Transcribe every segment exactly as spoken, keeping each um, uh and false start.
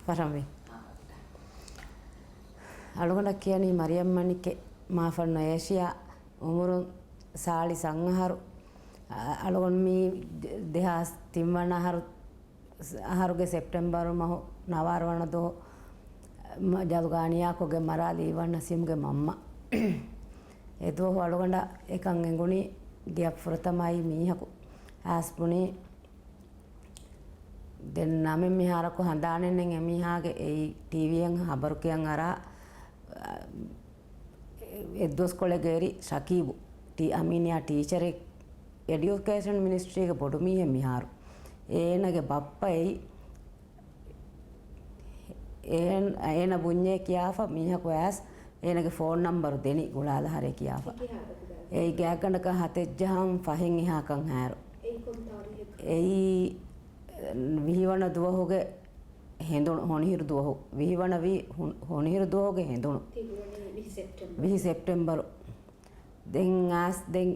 ފަށަންވީ. އަޅުގަނޑަށް ކިޔަނީ މަރިޔަމް މަނިކެ، މާފަންނު އޭޝިޔާ، އުމުރުން ސާޅީސް އަށް އަހަރު. އަ-، އަޅުގަނޑު މީ ދެ-، ދެހާސް ތިން ވަނަ އަހަރު، އަހަރުގެ ސެޕްޓެމްބަރު މަހު ނަވާރަ ވަނަ ދުވަހު، މަ-، ޖަލު ގާނިޔާކޮށްގެން މަރާލި އީވާން ނަސީމްގެ މަންމަ. އެދުވަހު އަޅުގަނޑަށް އެކަން އެނގުނީ ގެއަށް ފުރަތަމަ އައި މީހަކު އައިސް ބުނީ، ދެން ނަމެއް މިހާރަކު ހަނދާނެއް ނެތް އެމީހާގެ. އެއީ ޓީވީއަށް ހަބަރު ކިޔަން އަރާ، އެއްދުވަސްކޮޅެއްގަ އެރި ޝަކީބު، ޓީ-، އަމީނިއާ ޓީޗަރެއް، އެޑިއުކޭޝަން މިނިސްޓްރީގެ ބޮޑު މީހެއް މިހާރު. އޭނަގެ ބައްޕަ އެއީ އޭނ-، އޭނަ ބުންޏޭ ކިޔާފަ މީހަކު އައިސް އޭނަގެ ފޯން ނަންބަރު ދެނީ ގުޅާލަހާރޭ ކިޔާފަ. އެއީ ގާތްގަނޑަކަށް ހަތެއް ޖަހަން ފަހެއް އެހާކަން ހާއިރު. އެއީ ވިހިވަނަ ދުވަހުގެ ހެނދުނު، ހޮނިހިރު ދުވަހު، ވިހިވަނަ ވީ ހު-، ހޮނިހިރު ދުވަހުގެ ހެނދުނު. ވިހި ސެޕްޓެމްބަރު. ދެން އައިސް ދެން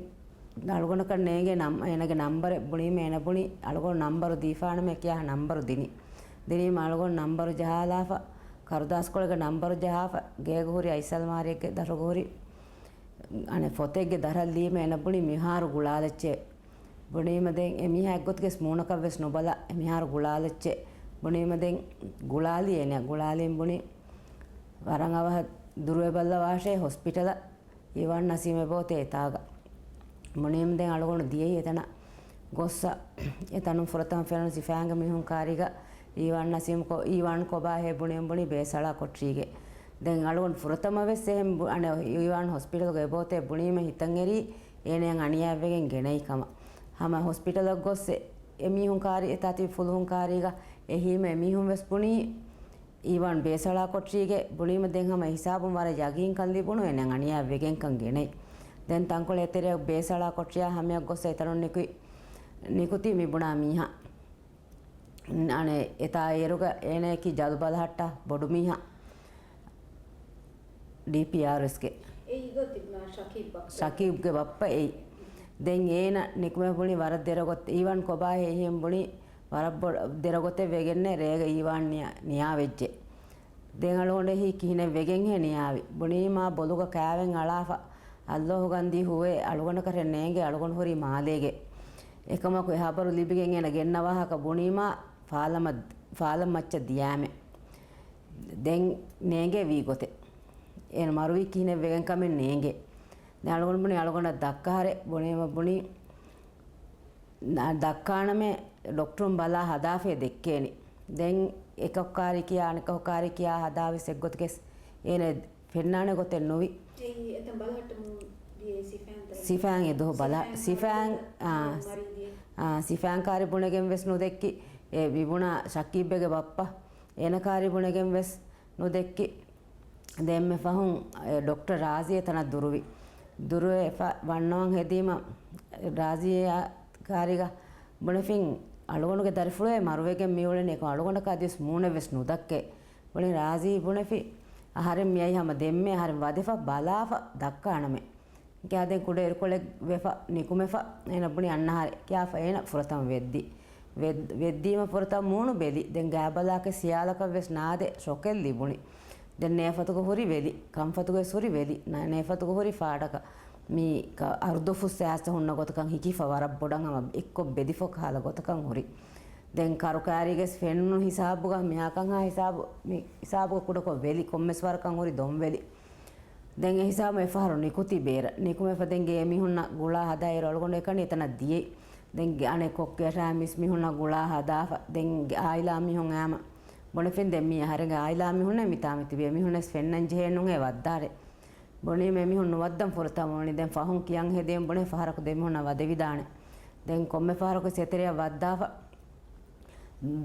އަޅުގަނޑަކަށް ނޭނގޭ ނަމް-، އޭނަގެ ނަންބަރެއް ބުނީމަ އޭނަ ބުނި އަޅުގަނޑު ނަންބަރު ދީފާނަމޭ ކިޔާ ނަންބަރު ދިނި. ދިނީމަ އަޅުގަނޑު ނަންބަރު ޖަހާލާފަ، ކަރުދާސްކޮޅެއްގެ ނަންބަރު ޖަހާފަ، ގޭގަ ހުރި އައިސް އަލްމާރިއެއްގެ ދަށުގަ ހުރި އަނެއް ފޮތެއްގެ ދަށަށް ލީމަ އޭނަ ބުނި މިހާރު ގުޅާލައްޗޭ. ބުނީމަ ދެން އެމީހާ އެއްގޮތުގެސް މޫނަކަށްވެސް ނުބަލާ އެމީހާރު ގުޅާލައްޗޭ. ބުނީމަ ދެން ގުޅާލި އޭނަ ގުޅާލީން ބުނި ވަރަށް އަވަހަށް ދުރުވެބައްލަވާށޭ ހޮސްޕިޓަލަށް. އީވާން ނަސީމް އެބައޮތޭ އެތާގަ. ބުނީމަ ދެން އަޅުގަނޑު ދިޔައީ އެތަނަށް ގޮއްސަ. އެތަނުން ފުރަތަމަ ފެނުނު ސިފާންގެ މީހުން ކާރީގަ އީވާން ނަސީމް ކޮ-، އީވާން ކޮބާހޭ ބުނީމަ ބުނީ ބޭސްއަޅާ ކޮޓަރީގެ. ދެން އަޅުގަނޑު ފުރަތަމަ ވެސް އެހެން ބު-، އަނެއް އީވާން ހޮސްޕިޓަލްގަ އެބައޮތޭ ބުނީމަ ހިތަށް އެރީ އޭނައަށް އަނިޔާވެގެން ގެނައީ ކަމަށް. ހަމަ ހޮސްޕިޓަލަށް ގޮއްސެ އެ މީހުން ކާރި އެތާ ތިބި ފުލުހުން ކާރީގަ އެހީމަ އެމީހުން ވެސް ބުނީ އީވާން ބޭސްއަޅާ ކޮޓަރީގެ. ބުނީމަ ދެން ހަމަ ހިސާބުން ވަރަށް ޔަގީންކަން ލިބުނު އޭނަ އަނިޔާ ވެގެންކަން ގެނައި. ދެން ތަންކޮޅެއް އެތެރެއަށް ބޭސްއަޅާ ކޮޓަރިއާ ހަމަޔަށް ގޮސް އެތަނުން ނިކުތް، ނިކުތީ މި ބުނާ މީހާ. އަނެއް އެތާ އޭރުގަ އޭނަޔަކީ ޖަލު ބަލަހައްޓާ ބޮޑު މީހާ. ޑީޕީއާރްއެސްގެ. އެއީ ގޮތި ބުނާ ޝަކީބް ބައްޕަ. ޝަކީބްގެ ބައްޕަ އެއީ. ދެން އޭނަ ނިކުމެ ބުނި ވަރަށް ދެރަ ގޮތް، އީވާން ކޮބާ ހޭހިން ބުނި ވަރަށް ބޮ-، ދެރަ ގޮތެއް ވެގެންނެ ރޭގަ އީވާން ނިޔާ-، ނިޔާވެއްޖެ. ދެން އަޅުގަނޑެހީ ކިހިނެއް ވެގެންހޭ ނިޔާވި. ބުނީމާ ބޮލުގަ ކާވެން އަޅާފަ، އައްލޯހު ގަންދީ ހުވޭ އަޅުގަނޑަކަށް ނޭނގެ އަޅުގަނޑު ހުރީ މާލޭގެ. އެކަމަކު އެ ހަބަރު ލިބިގެން އޭނަ ގެންނަ ވާހަކަ ބުނީމާ ފާލަމަށް، ފާލަން މައްޗަށް ދިޔާމެ. ދެން ނޭނގޭ ވީ ގޮތެއް. އޭނަ މަރުވީ ކިހިނެއް ވެގެން ކަމެއް ނޭނގޭ. ދެން އަޅުގަނޑު ބުނި އަޅުގަނޑަށް ދައްކަހަރެ ބުނީމަ ބުނި ނަ-، ދައްކާނަމޭ ޑޮކްޓަރުން ބަލާ ހަދާފޭ ދެއްކޭނެ. ދެން އެކަކު ކާރި ކިޔާ އަނެކަކު ކާރި ކިޔާ ހަދާވެސް އެއްގޮތުގެސް އޭނަ ފެންނާނެ ގޮތެއް ނުވި. އެއީ އެތަން ބަލަހައްޓަމުން ދިޔައީ ސިފާން ތަނަށް. ސިފާން އެދުވަހު ބަލާ-، ސިފާން ސިފާން، އާ، މަރީ ދިޔަ. އާ، ސިފާން ކާރި ބުނެގެން ވެސް ނުދެއްކި. އެ މިބުނާ ޝަކީބްބެގެ ބައްޕަ އޭނަ ކާރި ބުނެގެން ވެސް ނުދެއްކި. ދެންމެ ފަހުން، އެ، ޑޮކްޓަރ ރާޒީ އެތަނަށް ދުރުވި. ދުރުވެފަ ވަންނަވަން ހެދީމަ، ރާޒީއާ ކާރިގަ ބުނެފިން، އަޅުގަނޑުގެ ދަރިފުޅުއެއް މަރުވެގެން މިއުޅެނީ އެކަމަ އަޅުގަނޑަކަށް އަދިވެސް މޫނެއް ވެސް ނުދައްކޭ. ބުނި ރާޒީ ބުނެފި، އަހަރެން މިއައީ ހަމަ ދެންމެ އަހަރެން ވަދެފަ ބަލާފަ ދައްކާނަމޭ. ކިޔާދެން ކުޑަ އިރުކޮޅެއް ވެފަ ނިކުމެފަ އޭނަ ބުނި އަންނަހާރެ ކިޔާފަ އޭނަ ފުރަތަމަ ވެއްދި. ވެއް-، ވެއްދީމަ ފުރަތަމަ މޫނު ބެލި. ދެން ގާބަލާކެ ސިޔާލަކަށް ވެސް ނާދެ ޝޮކެއް ލިބުނި. ދެން ނޭފަތުގަ ހުރި ވެލި، ކަންފަތުގަ ވެސް ހުރި ވެލި، ނަ-، ނޭފަތުގަ ހުރި ފާޑަކަށް މި ކަ-، އަރުދުފުއްސެ އާސްތަ ހުންނަ ގޮތަކަށް ހިކިފަ ވަރަށް ބޮޑަށް ހަމަ އެއްކޮށް ބެލިފަ ކަހަލަ ގޮތަކަށް ހުރި. ދެން ކަރުކާރީގެސް ފެންނު ހިސާބުގަ މިހާކަންހާ ހިސާބު، މި ހިސާބުގަ ކުޑަކޮށް ވެލި، ކޮންމެސް ވަރަކަށް ހުރި ދޮންވެލި. ދެން އެހިސާބު އެފަހަރު ނިކުތި ބޭރަށް. ނިކުމެފަ ދެން ގޭ މީހުންނަށް ގުޅާ ހަދާއިރު އަޅުގަނޑު އެކަނި އެތަނަށް ދިޔައީ. ދެން ގެ އަނެއް ކޮއްކޮއަށާ މިސް މީހުންނަށް ގުޅާ ހަދާފަ. ދެން ގެ އާއިލާ މީހުން އާމަ ބުނެފިން ދެން މީ އަހަރެންގެ އާއިލާ މީހުންނޭ މިތާ މިތިބީ. އެމީހުންނަސް ފެންނަން ޖެހޭނުހޭ ވައްދާރެ. ބުނީމަ އެމީހުން ނުވައްދަން ފުރަތަމަ ބުނި. ދެން ފަހުން ކިޔަން ހެދީމަ ބުނެ ފަހަރަކު ދެމީހުންނަށް ވަދެވިދާނެ. ދެން ކޮންމެ ފަހަރަކު ސެތެރެއަށް ވައްދާފަ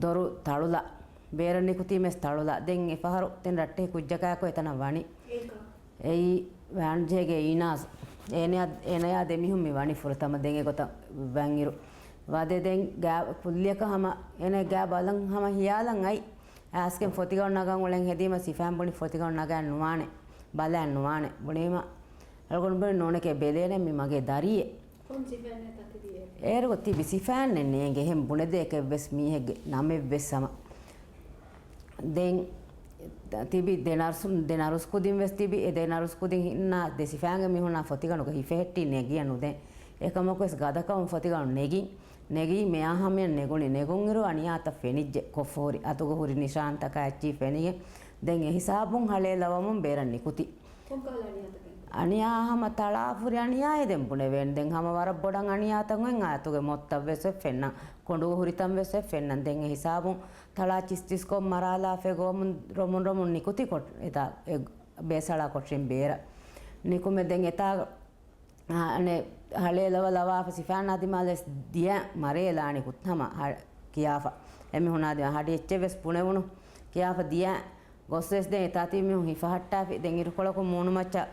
ދޮރު ތަޅުލާ. ބޭރަށް ނިކުތީމެސް ތަޅުލާ. ދެން އެފަހަރު ދެން ރައްޓެހި ކުއްޖަކާއެކު އެތަނަށް ވަނީ. އެއީ ވާންޖޭގެ އީނާޒް. އޭނަޔާ، އޭނަޔާ ދެމީހުން މި ވަނީ ފުރަތަމަ ދެން އެގޮތަށް ވަންއިރު. ވަދެ ދެން ގާ-، ކުއްލިއަކަށް ހަމަ އޭނަ ގާ ބަލަން ހަމަ ހިޔާލަން އައި. އާސްގެން ފޮތިގަނޑު ނަގަން އުޅެން ހެދީމަ ސިފާން ބުނި ފޮތިގަނޑު ނަގައި ނުވާނެ. ބަލައި ނުވާނެ. ބުނީމަ އަޅުގަނޑު ބުނި ނޫނެކޭ ބެލޭނެ މި މަގޭ ދަރިއެއް. ކޮން ސިފާނެއްތަ ތިބީ އޭރު؟ އޭރު ތިބި ސިފާނެއް ނޭނގެ. އެހެން ބުނެދޭކެއްވެސް މީހެއްގެ ނަމެއްވެސް ހަމަ. ދެން ތިބި ދެ ނަރުސު، ދެ ނަރުސް ކުދިން ވެސް ތިބި. އެ ދެ ނަރުސް ކުދިންނާ ދެ ސިފައިންގެ މީހުންނާ ފޮތިގަނޑުގަ ހިފެހެއްޓީ ނެގިޔަ ނުދޭ. އެކަމަކުވެސް ގަދަކަމުން ފޮތިގަނޑު ނެގި، ނެގި މެޔާ ހަމަޔަށް ނެގުނީ. ނެގުންއިރު އަނިޔާތައް ފެނިއްޖެ. ކޮށްފަހުރި އަތުގަ ހުރި ނިޝާންތަކާ އެއްޗިހި ފެނިގެން. ދެން އެހިސާބުން ހަޅޭލަވަމުން ބޭރަށް ނިކުތީ. ކޮންކަހަލަ އަނިޔާތަކެއް؟ އަނިޔާ ހަމަ ތަޅާފުރި އަނިޔާއޭ ދެން ބުނެވޭނެ. ދެން ހަމަ ވަރަށް ބޮޑަށް އަނިޔާތައް އޮތް އަތުގެ މޮއްތައްވެސް އޮތް ފެންނަން، ކޮނޑުގަ ހުރިތަންވެސް އޮތް ފެންނަން. ދެން އެ ހިސާބުން ތަޅާ ޗިސްޗިސްކޮށް މަރާލާފަ ގޮވަމުން ރޮމުން ރޮމުން ނިކުތި ކޮޓް އެތާ އެ ބޭސް އަޅާ ކޮޓަރިން ބޭރަށް. ނިކުމެ ދެން އެތާ އަނެއް ހަޅޭލަވަ ލަވާފަ ސިފައިން އަދި މާލެސް ދިޔަ މަރޭލާނި ކުއްތަމަ ކިޔާފަ. އެމީހުނާ ދިމާ ހަޑި އެއްޗެއް ވެސް ބުނެވުނު ކިޔާފަ ދިޔަ ގޮސްވެސް ދެން އެތާ ތިބި މީހުން ހިފަހައްޓާފި. ދެން އިރުކޮޅަކުން މޫނުމައްޗަށް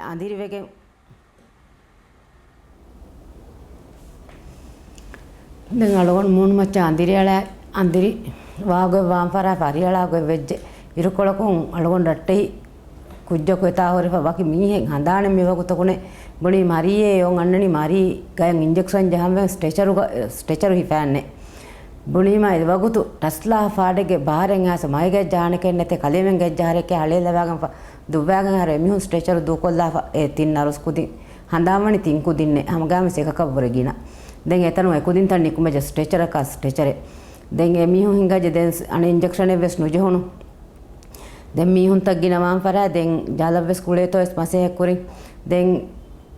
އަނދިރިވެގެން ދެން އަޅުގަނޑު މޫނުމައްޗަށް އަނދިރި އަޅާ، އަނދިރި ވާގޮތް ވާން ފަރާތް ފަރިއަޅާ ގޮތް ވެއްޖެ. އިރުކޮޅަކުން އަޅުގަނޑު ރައްޓެހި ކުއްޖަކު އެތާ ހުރެފަ ވަކި މީހެއް ހަނދާނެ މިވަގުތަކުނެ ބުނީ މަރީއޭ އޮން އަންނަނީ މަރީ ގަޔަށް އިންޖެކްޝަން ޖަހަން ވެގެން ސްޓްރެޗަރުގަ، ސްޓްރެޗަރު ހިފާންނެ. ބުނީމަ އެ ވަގުތު ޓަސްލާ ފާޑެއްގެ ބާރެއް އާސަ މައިގަ ޖާނެކެން ނެތޭ ކަލޭމެންގެ ޖަހަރެކޭ ހަޅޭލަވާގެންފަ ދުއްވާގެން ހަރެ މީހުން ސްޓްރެޗަރު ދޫކޮށްލާފަ އެ ތިން ނަރުސް ކުދިން ހަނދާންވަނީ ތިން ކުދިންނެއް ހަމަގާމިސް އެކަކަށްވުރެ ގިނަ. ދެން އެތަނުން އެ ކުދިންތައް ނިކުމެޖެ ސްޓްރެޗަރަކާ ސްޓްރެޗަރެއް. ދެން އެ މީހުން ހިނގަޖެ ދެން އަނެއް އިންޖެކްޝަނެއް ވެސް ނުޖެހުނު. ދެން މީހުންތައް ގިނަ ވާން ފަރާތް ދެން ޖަލަށް ވެސް ކުޅޭތޯ ވެސް މަސޭހަ ކުރިން. ދެން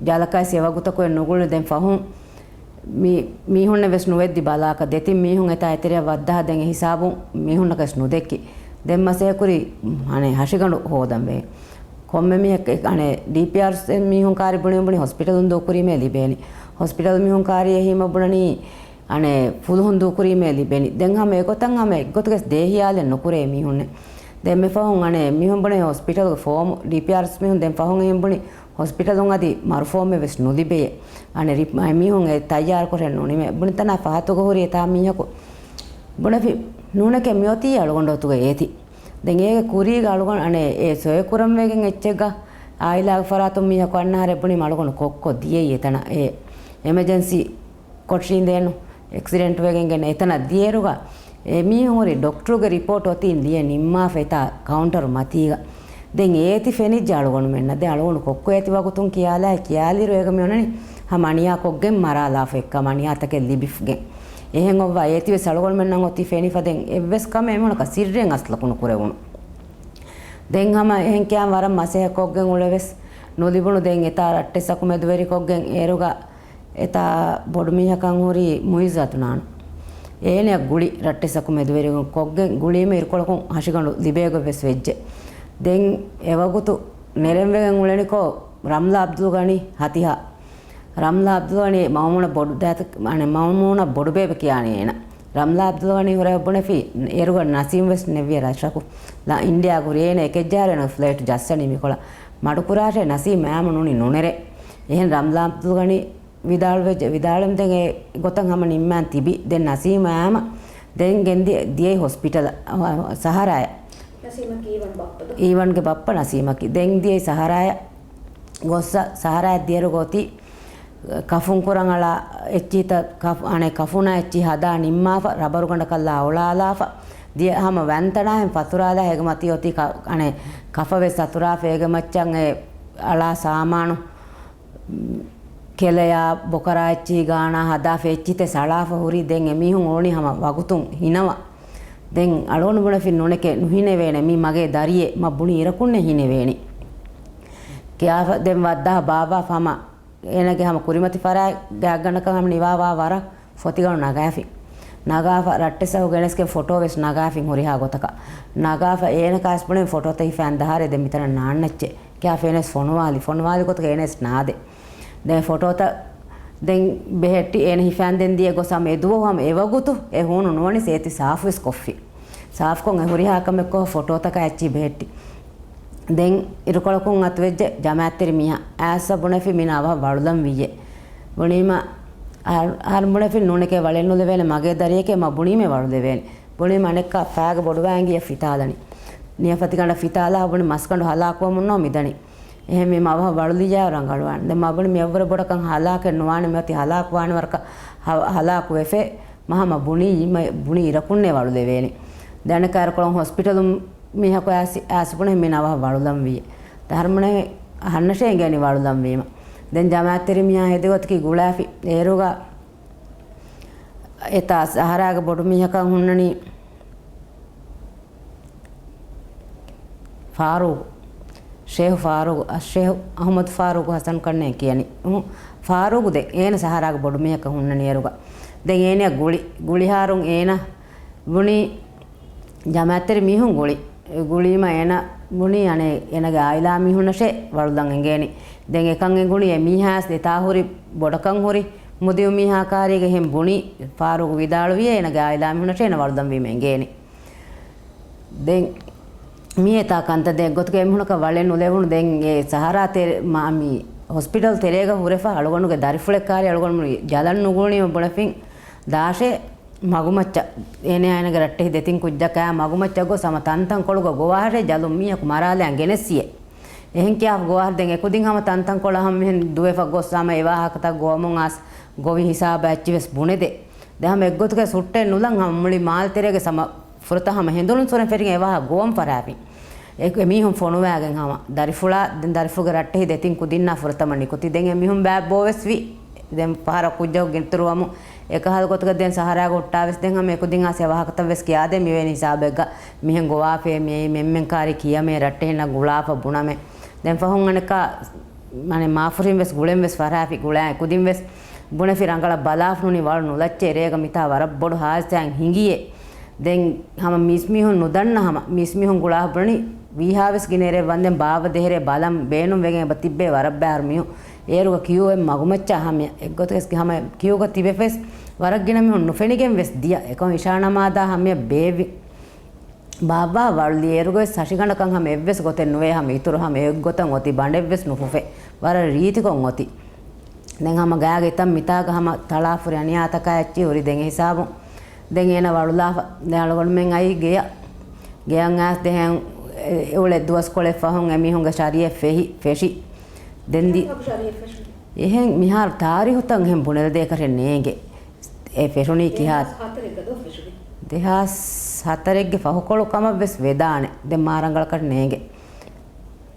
ޖަލަކަށް ވެސް އެވަގުތަކު ނުގުޅުނު. ދެން ފަހުން މި، މީހުންނެއް ވެސް ނުވެއްދި ބަލާކަށް. ދެތިން މީހުން އެތާ އެތެރެއަށް ވައްދާ ދެން އެ ހިސާބުން މީހުންނަކަށް ވެސް ނުދެއްކި. ދެން މަސޭހަ ކުރި އަނެއް ހަށިގަނޑު ހޯދަން ވޭ. ކޮންމެ މީހެއް އަނެއް ޑީޕީއާރްސް މީހުން ކާރި ބުނި ބުނި ހޮސްޕިޓަލުން ދޫކުރީމޭ ލިބޭނީ. ހޮސްޕިޓަލް މީހުން ކާރި އެހީމަ ބުނަނީ އަނެއް ފުލުހުން ދޫކުރީމޭ ލިބޭނީ. ދެން ހަމަ އެގޮތަށް ހަމަ އެއްގޮތުގެ ދޭހިޔާލެއް ނުކުރޭ މީހުންނެއް. ދެން މި ފަހުން އަނެއް މީހުން ބުނެ ހޮސްޕިޓަލްގެ ފޯމު ޑީޕީއާރްސް މީހުން ދެން ފަހުން އެހެން ބުނި ހޮސްޕިޓަލުން އަދި މަރުފޯމެއް ވެސް ނުލިބެޔޭ. އަނެއް ރި-، މީހުން އެ ތައްޔާރުކޮށެއް ނުނިމޭ. ބުނިތަނާ ފަހަތުގަ ހުރި އެތާ މީހަކު ބުނެފި ނޫނެކޭ މިއޮތީ އަޅުގަނޑު އޮތުގަ އޭތި. ދެން އޭގެ ކުރީގަ އަޅުގަނޑު އަނެއް އެ ސޮއެ ކުރަން ވެގެން އެއްޗެއްގަ އާއިލާގެ ފަރާތުން މީހަކު އަންނަ ހަރެއް ބުނީމަ އަޅުގަނޑު ކޮއްކޮ ދިޔައީ އެތަނަށް އެ އެމަޖެންސީ ކޮޓަރީން ދޭނު އެކްސިޑެންޓް ވެގެން ގެން އެތަނަށް ދިޔައިރުގަ އެ މީހުން ހުރި ޑޮކްޓަރުގެ ރިޕޯޓް އޮތީ ލިޔެ ނިންމާފަ އެތާ ކައުންޓަރު މަތީގަ. ދެން އޭތި ފެނިއްޖެ އަޅުގަނޑުމެންނަށް. ދެން އަޅުގަނޑު ކޮއްކޮ އޭތި ވަގުތުން ކިޔާލާ ކިޔާލިއިރު އޭގަ މި އޮންނަނީ ހަމަ އަނިޔާ ކޮށްގެން މަރާލާފަ އެއްކަމަށް އަނިޔާތަކެއް ލިބިފަ ގެން. އެހެން އޮއްވާ އޭތިވެސް އަޅުގަނޑުމެންނަށް އޮތީ ފެނިފަ ދެން އެއްވެސް ކަމެއް އެމީހުނަކަށް ސިއްރެއް އަސްލަކު ނުކުރެވުނު. ދެން ހަމަ އެހެން ކިޔާން ވަރަށް މަސޭހަ ކޮށްގެން އުޅެވެސް ނުލިބުނު. ދެން އެތާ ރައްޓެއްސަކު މެދުވެރިކޮށްގެން އޭރުގަ އެތާ ބޮޑުމީހަކަށް ހުރީ މުއިއްޒު އަދުނާނު. އޭނަޔަށް ގުޅި ރައްޓެއްސަކު މެދުވެރިކޮށްގެން ގުޅީމަ އިރުކޮޅަކުން ހަށިގަނޑު ލިބޭގޮތްވެސް ވެއްޖެ. ދެން އެވަގުތު ނެރެންވެގެން އުޅެނިކޮށް ރަމްލާ އަބްދުލް ގަނީ ހަތިހާ. ރަމްލާ އަބްދުލް ގަނީ މައުމޫނަށް ބޮޑު ދައިތަ-، އަނެއް މައުމޫނަށް ބޮޑުބޭބެ ކިޔާނީ އޭނަ. ރަމްލާ އަބްދުލް ގަނީ ހުރެ ބުނެފި އޭރުގަ ނަސީމް ވެސް ނެއްވިޔަ ރަށަކު. އިންޑިޔާ ހުރި އޭނަ އެކެއްޖާރެން ފްލައިޓް ޖައްސަނީ މިކޮޅަށް. މަޑުކުރާށޭ ނަސީމް އާމު ނޫނީ ނުނެރޭ. އެހެން ރަމްލާ އަބްދުލް ގަނީ ވިދާޅުވެއްޖެ. ވިދާޅުވެމުން ދެން އެ ގޮތަށް ހަމަ ނިންމާން ތިބި. ދެން ނަސީމް އާމަ ދެން ގެންދިޔަ، ދިޔައީ ހޮސްޕިޓަލަށް، އަ، ސަހަރާއަށް. ނަސީމަކީ އީވަން ބައްޕަދޯ؟ އީވަންގެ ބައްޕަ ނަސީމަކީ. ދެން ދިޔައީ ސަހަރާއަށް. ގޮއްސަ ސަހަރާއަށް ދިޔައިރު ގޮތީ ކަފުން ކުރަން އަޅާ އެއްޗިތައް ކަފު-، އަނެއް ކަފުނާ އެއްޗި ހަދާ ނިންމާފަ، ރަބަރުގަނޑަކަށްލާ އޮޅާލާފަ، ދިޔަ ހަމަ ވަންތަނާހެން ފަތުރާލާ ހެގެ މަތީ އޮތީ ކަ-، އަނެއް ކަފަވެސް އަތުރާފަ އޭގެ މައްޗަށް އެ އަޅާ ސާމާނު ކެލެޔާ ބޮކަރާ އެއްޗިހި ގާނާ ހަދާފަ އެއްޗިތެއް ސަޅާފަ ހުރީ. ދެން އެމީހުން އުޅުނީ ހަމަ ވަގުތުން ހިނަވަ. ދެން އަޅުގަނޑު ބުނެފި ނޫނެކޭ ނުހިނެވޭނެ މީ މަގޭ ދަރިއެއް މަ ބުނި އިރަކުންނޭ ހިނެވޭނީ. ކިޔާފަ ދެން ވައްދާ ބާއްވާ ހަމަ އޭނަގެ ހަމަ ކުރިމަތި ފަރާތް ގާތްގަނޑަކަށް ހަމަ ނިވާވާ ވަރަށް ފޮތިގަނޑު ނަގާފި. ނަގާފަ ރައްޓެއްސަކު ގެނެސްގެން ފޮޓޯ ވެސް ނަގާފިން ހުރިހާ ގޮތަކަށް. ނަގާފަ އޭނަ ކާސް ބުނެ ފޮޓޯތައް ހިފާން ދާހާރެ ދެން މިތަނަށް ނާންނައްޗޭ. ކިޔާ ފެނެސް ފޮނުވާލި، ފޮނުވާލި ގޮތަކަށް އޭނަސް ނާދެ. ދެން ފޮޓޯތައް ދެން ބެހެއްޓި އޭނަ ހިފާން ދެން ދިޔަ ގޮސް ހަމަ އެދުވަހު ހަމަ އެވަގުތު އެ ހޫނު ނުވަނިސް އޭތި ސާފުވެސް ކޮށްފި. ސާފުކޮށް އެ ހުރިހާ ކަމެއްކޮށް ފޮޓޯތަކާ އެއްޗި ބެހެއްޓި. ދެން އިރުކޮޅަކުން އަތުވެއްޖެ ޖަމާއަތްތެރި މީހާ އައިސް ބުނެފި މީނަ އަވަހަށް ވަޅުލަން ވިއްޔެ. ބުނީމަ އަހަރު، އަހަރު ބުނެފި ނޫނެކޭ ވަޅެއް ނުލެވޭނެ މަގޭ ދަރިއެކޭ މަ ބުނީމޭ ވަޅުލެވޭނެ. ބުނީމަ އަނެއްކާ ފައިގަ ބޮޑުވާ އިނގިޔަ ފިތާލަނީ. ނިޔަފަތިގަނޑަށް ފިތާލާ ބުނި މަސްގަނޑު ހަލާކުވަމުންނޯ މިދަނީ. އެހެންވީމަ އަވަހަށް ވަޅުލިޔާ ރަނގަޅުވާނެ. ދެން މަ ބުނި މިއަށްވުރެ ބޮޑަކަށް ހަލާކެއް ނުވާނެ މިއޮތީ ހަލާކުވާނެ ވަރަކަށް ހަ-، ހަލާކުވެފޭ. މަ ހަމަ ބުނީ، މަ ބުނީ އިރަކުންނޭ ވަޅުލެވޭނެ. ދެނެ ކައިރިކޮޅުން ހޮސްޕިޓަލުން މީހަކު އައިސް، އައިސް ބުނެ މި ނަވަހަށް ވަޅުލަންވީ. ދަހަރުމަނެ އަހަންނަށޭ އެނގޭނީ ވަޅުލަންވީމަ. ދެން ޖަމާއަތްތެރި މީހާ ހެދިގޮތަކީ ގުޅާފި. އޭރުގަ އެތާ ސަހަރާގެ ބޮޑު މީހަކަށް ހުންނަނީ ފާރޫގު. ޝޭހު ފާރޫގު، އައްޝޭހު އަހުމަދު ފާރޫގު ހަސަން ކަންނޭ ކިޔަނީ. އުހު، ފާރޫގު ދެ، އޭނަ ސަހަރާގެ ބޮޑު މީހަކަށް ހުންނަނީ އޭރުގަ. ދެން އޭނަ ގުޅި، ގުޅިހާރުން އޭނަ ބުނީ ޖަމާއަތްތެރި މީހުން ގުޅި. ގުޅީމަ އޭނަ ބުނީ އަނެއް އޭނަގެ އާއިލާ މީހުންނަށޭ ވަޅުލަން އެނގޭނީ. ދެން އެކަން އެނގުނީ އެ މީހާސް ދެތާ ހުރި ބޮޑަކަށް ހުރި މުދިއު މީހާ ކާރީގެ ހެން ބުނީ ފާރޫގު ވިދާޅުވިޔޭ އޭނަގެ އާއިލާ މީހުންނަށޭ އޭނަ ވަޅުލަންވީމަ އެނގޭނީ. ދެން މި އެތާ ކަންތައް ދެން އެއްގޮތަކަށް އެމީހުނަކަށް ވަޅެއް ނުލެވުނު. ދެން އެ ސަހަރާ ތެރެ-، މާ-، މި ހޮސްޕިޓަލް ތެރޭގަ ހުރެފަ އަޅުގަނޑުގެ ދަރިފުޅެއް ކާރި އަޅުގަނޑު ޖަލަށް ނުގުޅުނީމަ ބުނެފިން ދާށޭ މަގުމައްޗަށް. އޭނަ އޭނަގެ ރައްޓެހި ދެތިން ކުއްޖަކާ މަގުމައްޗަށް ގޮސް ހަމަ ތަންތަން ކޮޅުގަ ގޮވާހަށޭ ޖަލުން މީހަކު މަރާލައިގެން ގެނެއްސިޔޭ. އެހެން ކިޔާފަ ގޮވާހަށް ދެން އެކުދިން ހަމަ ތަންތަން ކޮޅަށް ހަމަ މިހެން ދުވެފަ ގޮސް ހަމަ އެވާހަކަތައް ގޮވަމުން އާސް ގޮވި ހިސާބަށް އެއްޗިވެސް ބުނެދޭ. ދެ ހަމަ އެއްގޮތުގެ ސުއްޓެއް ނުލަން ހަމަ މުޅި މާލެ ތެރޭގެ ސަމަ ފުރަތަ ހަމަ ހެނދުނު ސުރެން ފެށިގެން އެވާހަ ގޮވަން ފަރާފިން. އެ، އެ މީހުން ފޮނުވާގެން ހަމަ ދަރިފުޅާ، ދެން ދަރިފުޅުގެ ރައްޓެހި ދެތިން ކުދިންނާ ފުރަތަމަ ނިކުތީ. ދެން އެ މީހުން ބާއް ބޯވެސް ވި. ދެން ފަހަރަށް ކުއްޖަކު ގިންތުރުވަމު އެކަހަލަ ގޮތުގަ ދެން ސަހަރާގަ ހުއްޓާވެސް ދެން ހަމަ އެކުދިން އާސް އެވާހަކަތައްވެސް ކިޔާދޭ މިވެނި ހިސާބެއްގަ މިހެން ގޮވާފޭ މިއީ މެންމެން ކާރި ކިޔަމޭ ރައްޓެހިންނަށް ގުޅާފަ ބުނަމޭ. ދެން ފަހުން އަނެއްކާ މަނެ މާފުރިން ވެސް ގުޅެން ވެސް ފަރާފި ގުޅާ އެކުދިން ވެސް ބުނެފި ރަނގަޅަށް ބަލާފަ ނޫނީ ވަޅު ނުލައްޗޭ ރޭގަ މިތާ ވަރަށް ބޮޑު ހާދިސާއެއް ހިނގިޔޭ. ދެން ހަމަ މީސްމީހުން ނުދަންނަ ހަމަ މީސްމީހުން ގުޅާ ބުނަނީ ވީހާވެސް ގިނަ އެރެއް ވަންދެން ބާވަ ދެހެރޭ ބަލަން ބޭނުން ވެގެން އެބަ ތިއްބޭ ވަރަށް ބައި އަހަރު މީހުން އޭރުގަ ކިޔޫއެއް މަގުމައްޗާ ހަމަ އެއްގޮތަކަސް ހަމަ ކިޔޫގަ ތިބެފަސް ވަރަށް ގިނަ މީހުން ނުފެނިގެން ވެސް ދިޔަ. އެކަމަ އިޝާ ނަމާދާ ހަމަ ބޭއްވި. ބާއްވާ ވަޅުލި އޭރުގަވެސް ހަށިގަނޑަކަށް ހަމަ އެއްވެސް ގޮތެއް ނުވޭ ހަމަ އިތުރު ހަމަ އެއްގޮތަށް އޮތީ ބަނޑެއްވެސް ނުފުފޭ. ވަރަށް ރީތިކޮށް އޮތީ. ދެން ހަމަ ގާގެ އެތަން މިތާގަ ހަމަ ތަޅާފުރި އަނިޔާތަކާ އެއްޗިހި ހުރި ދެން އެ ހިސާބުން. ދެން އޭނަ ވަޅުލާފަ. ދެން އަޅުގަނޑުމެން އައީ ގެޔަށް. ގެޔަށް އައިސް ދެހެން އެ-، އެއުޅެ ދުވަސްކޮޅެއް ފަހުން އެމީހުންގެ ޝަރީއެއް ފެހި، ފެށި. ދެން ދި-، ކިހާ ޝަރީއެއް ފެށުނީ؟ އެހެން މިހާރު ތާރީހުތައް އެހެން ބުނެލަދޭކަށެއް ނޭނގެ. އެ ފެށުނީ ކިހާ؟ ދެހާސް ހަތަރެއްގަ ދޯ ފެށުނީ؟ ދެހާސް ހަތަރެއްގެ ފަހުކޮޅު ކަމަށް ވެސް ވެދާނެ. ދެން މާ ރަނގަޅަކަށް ނޭނގެ.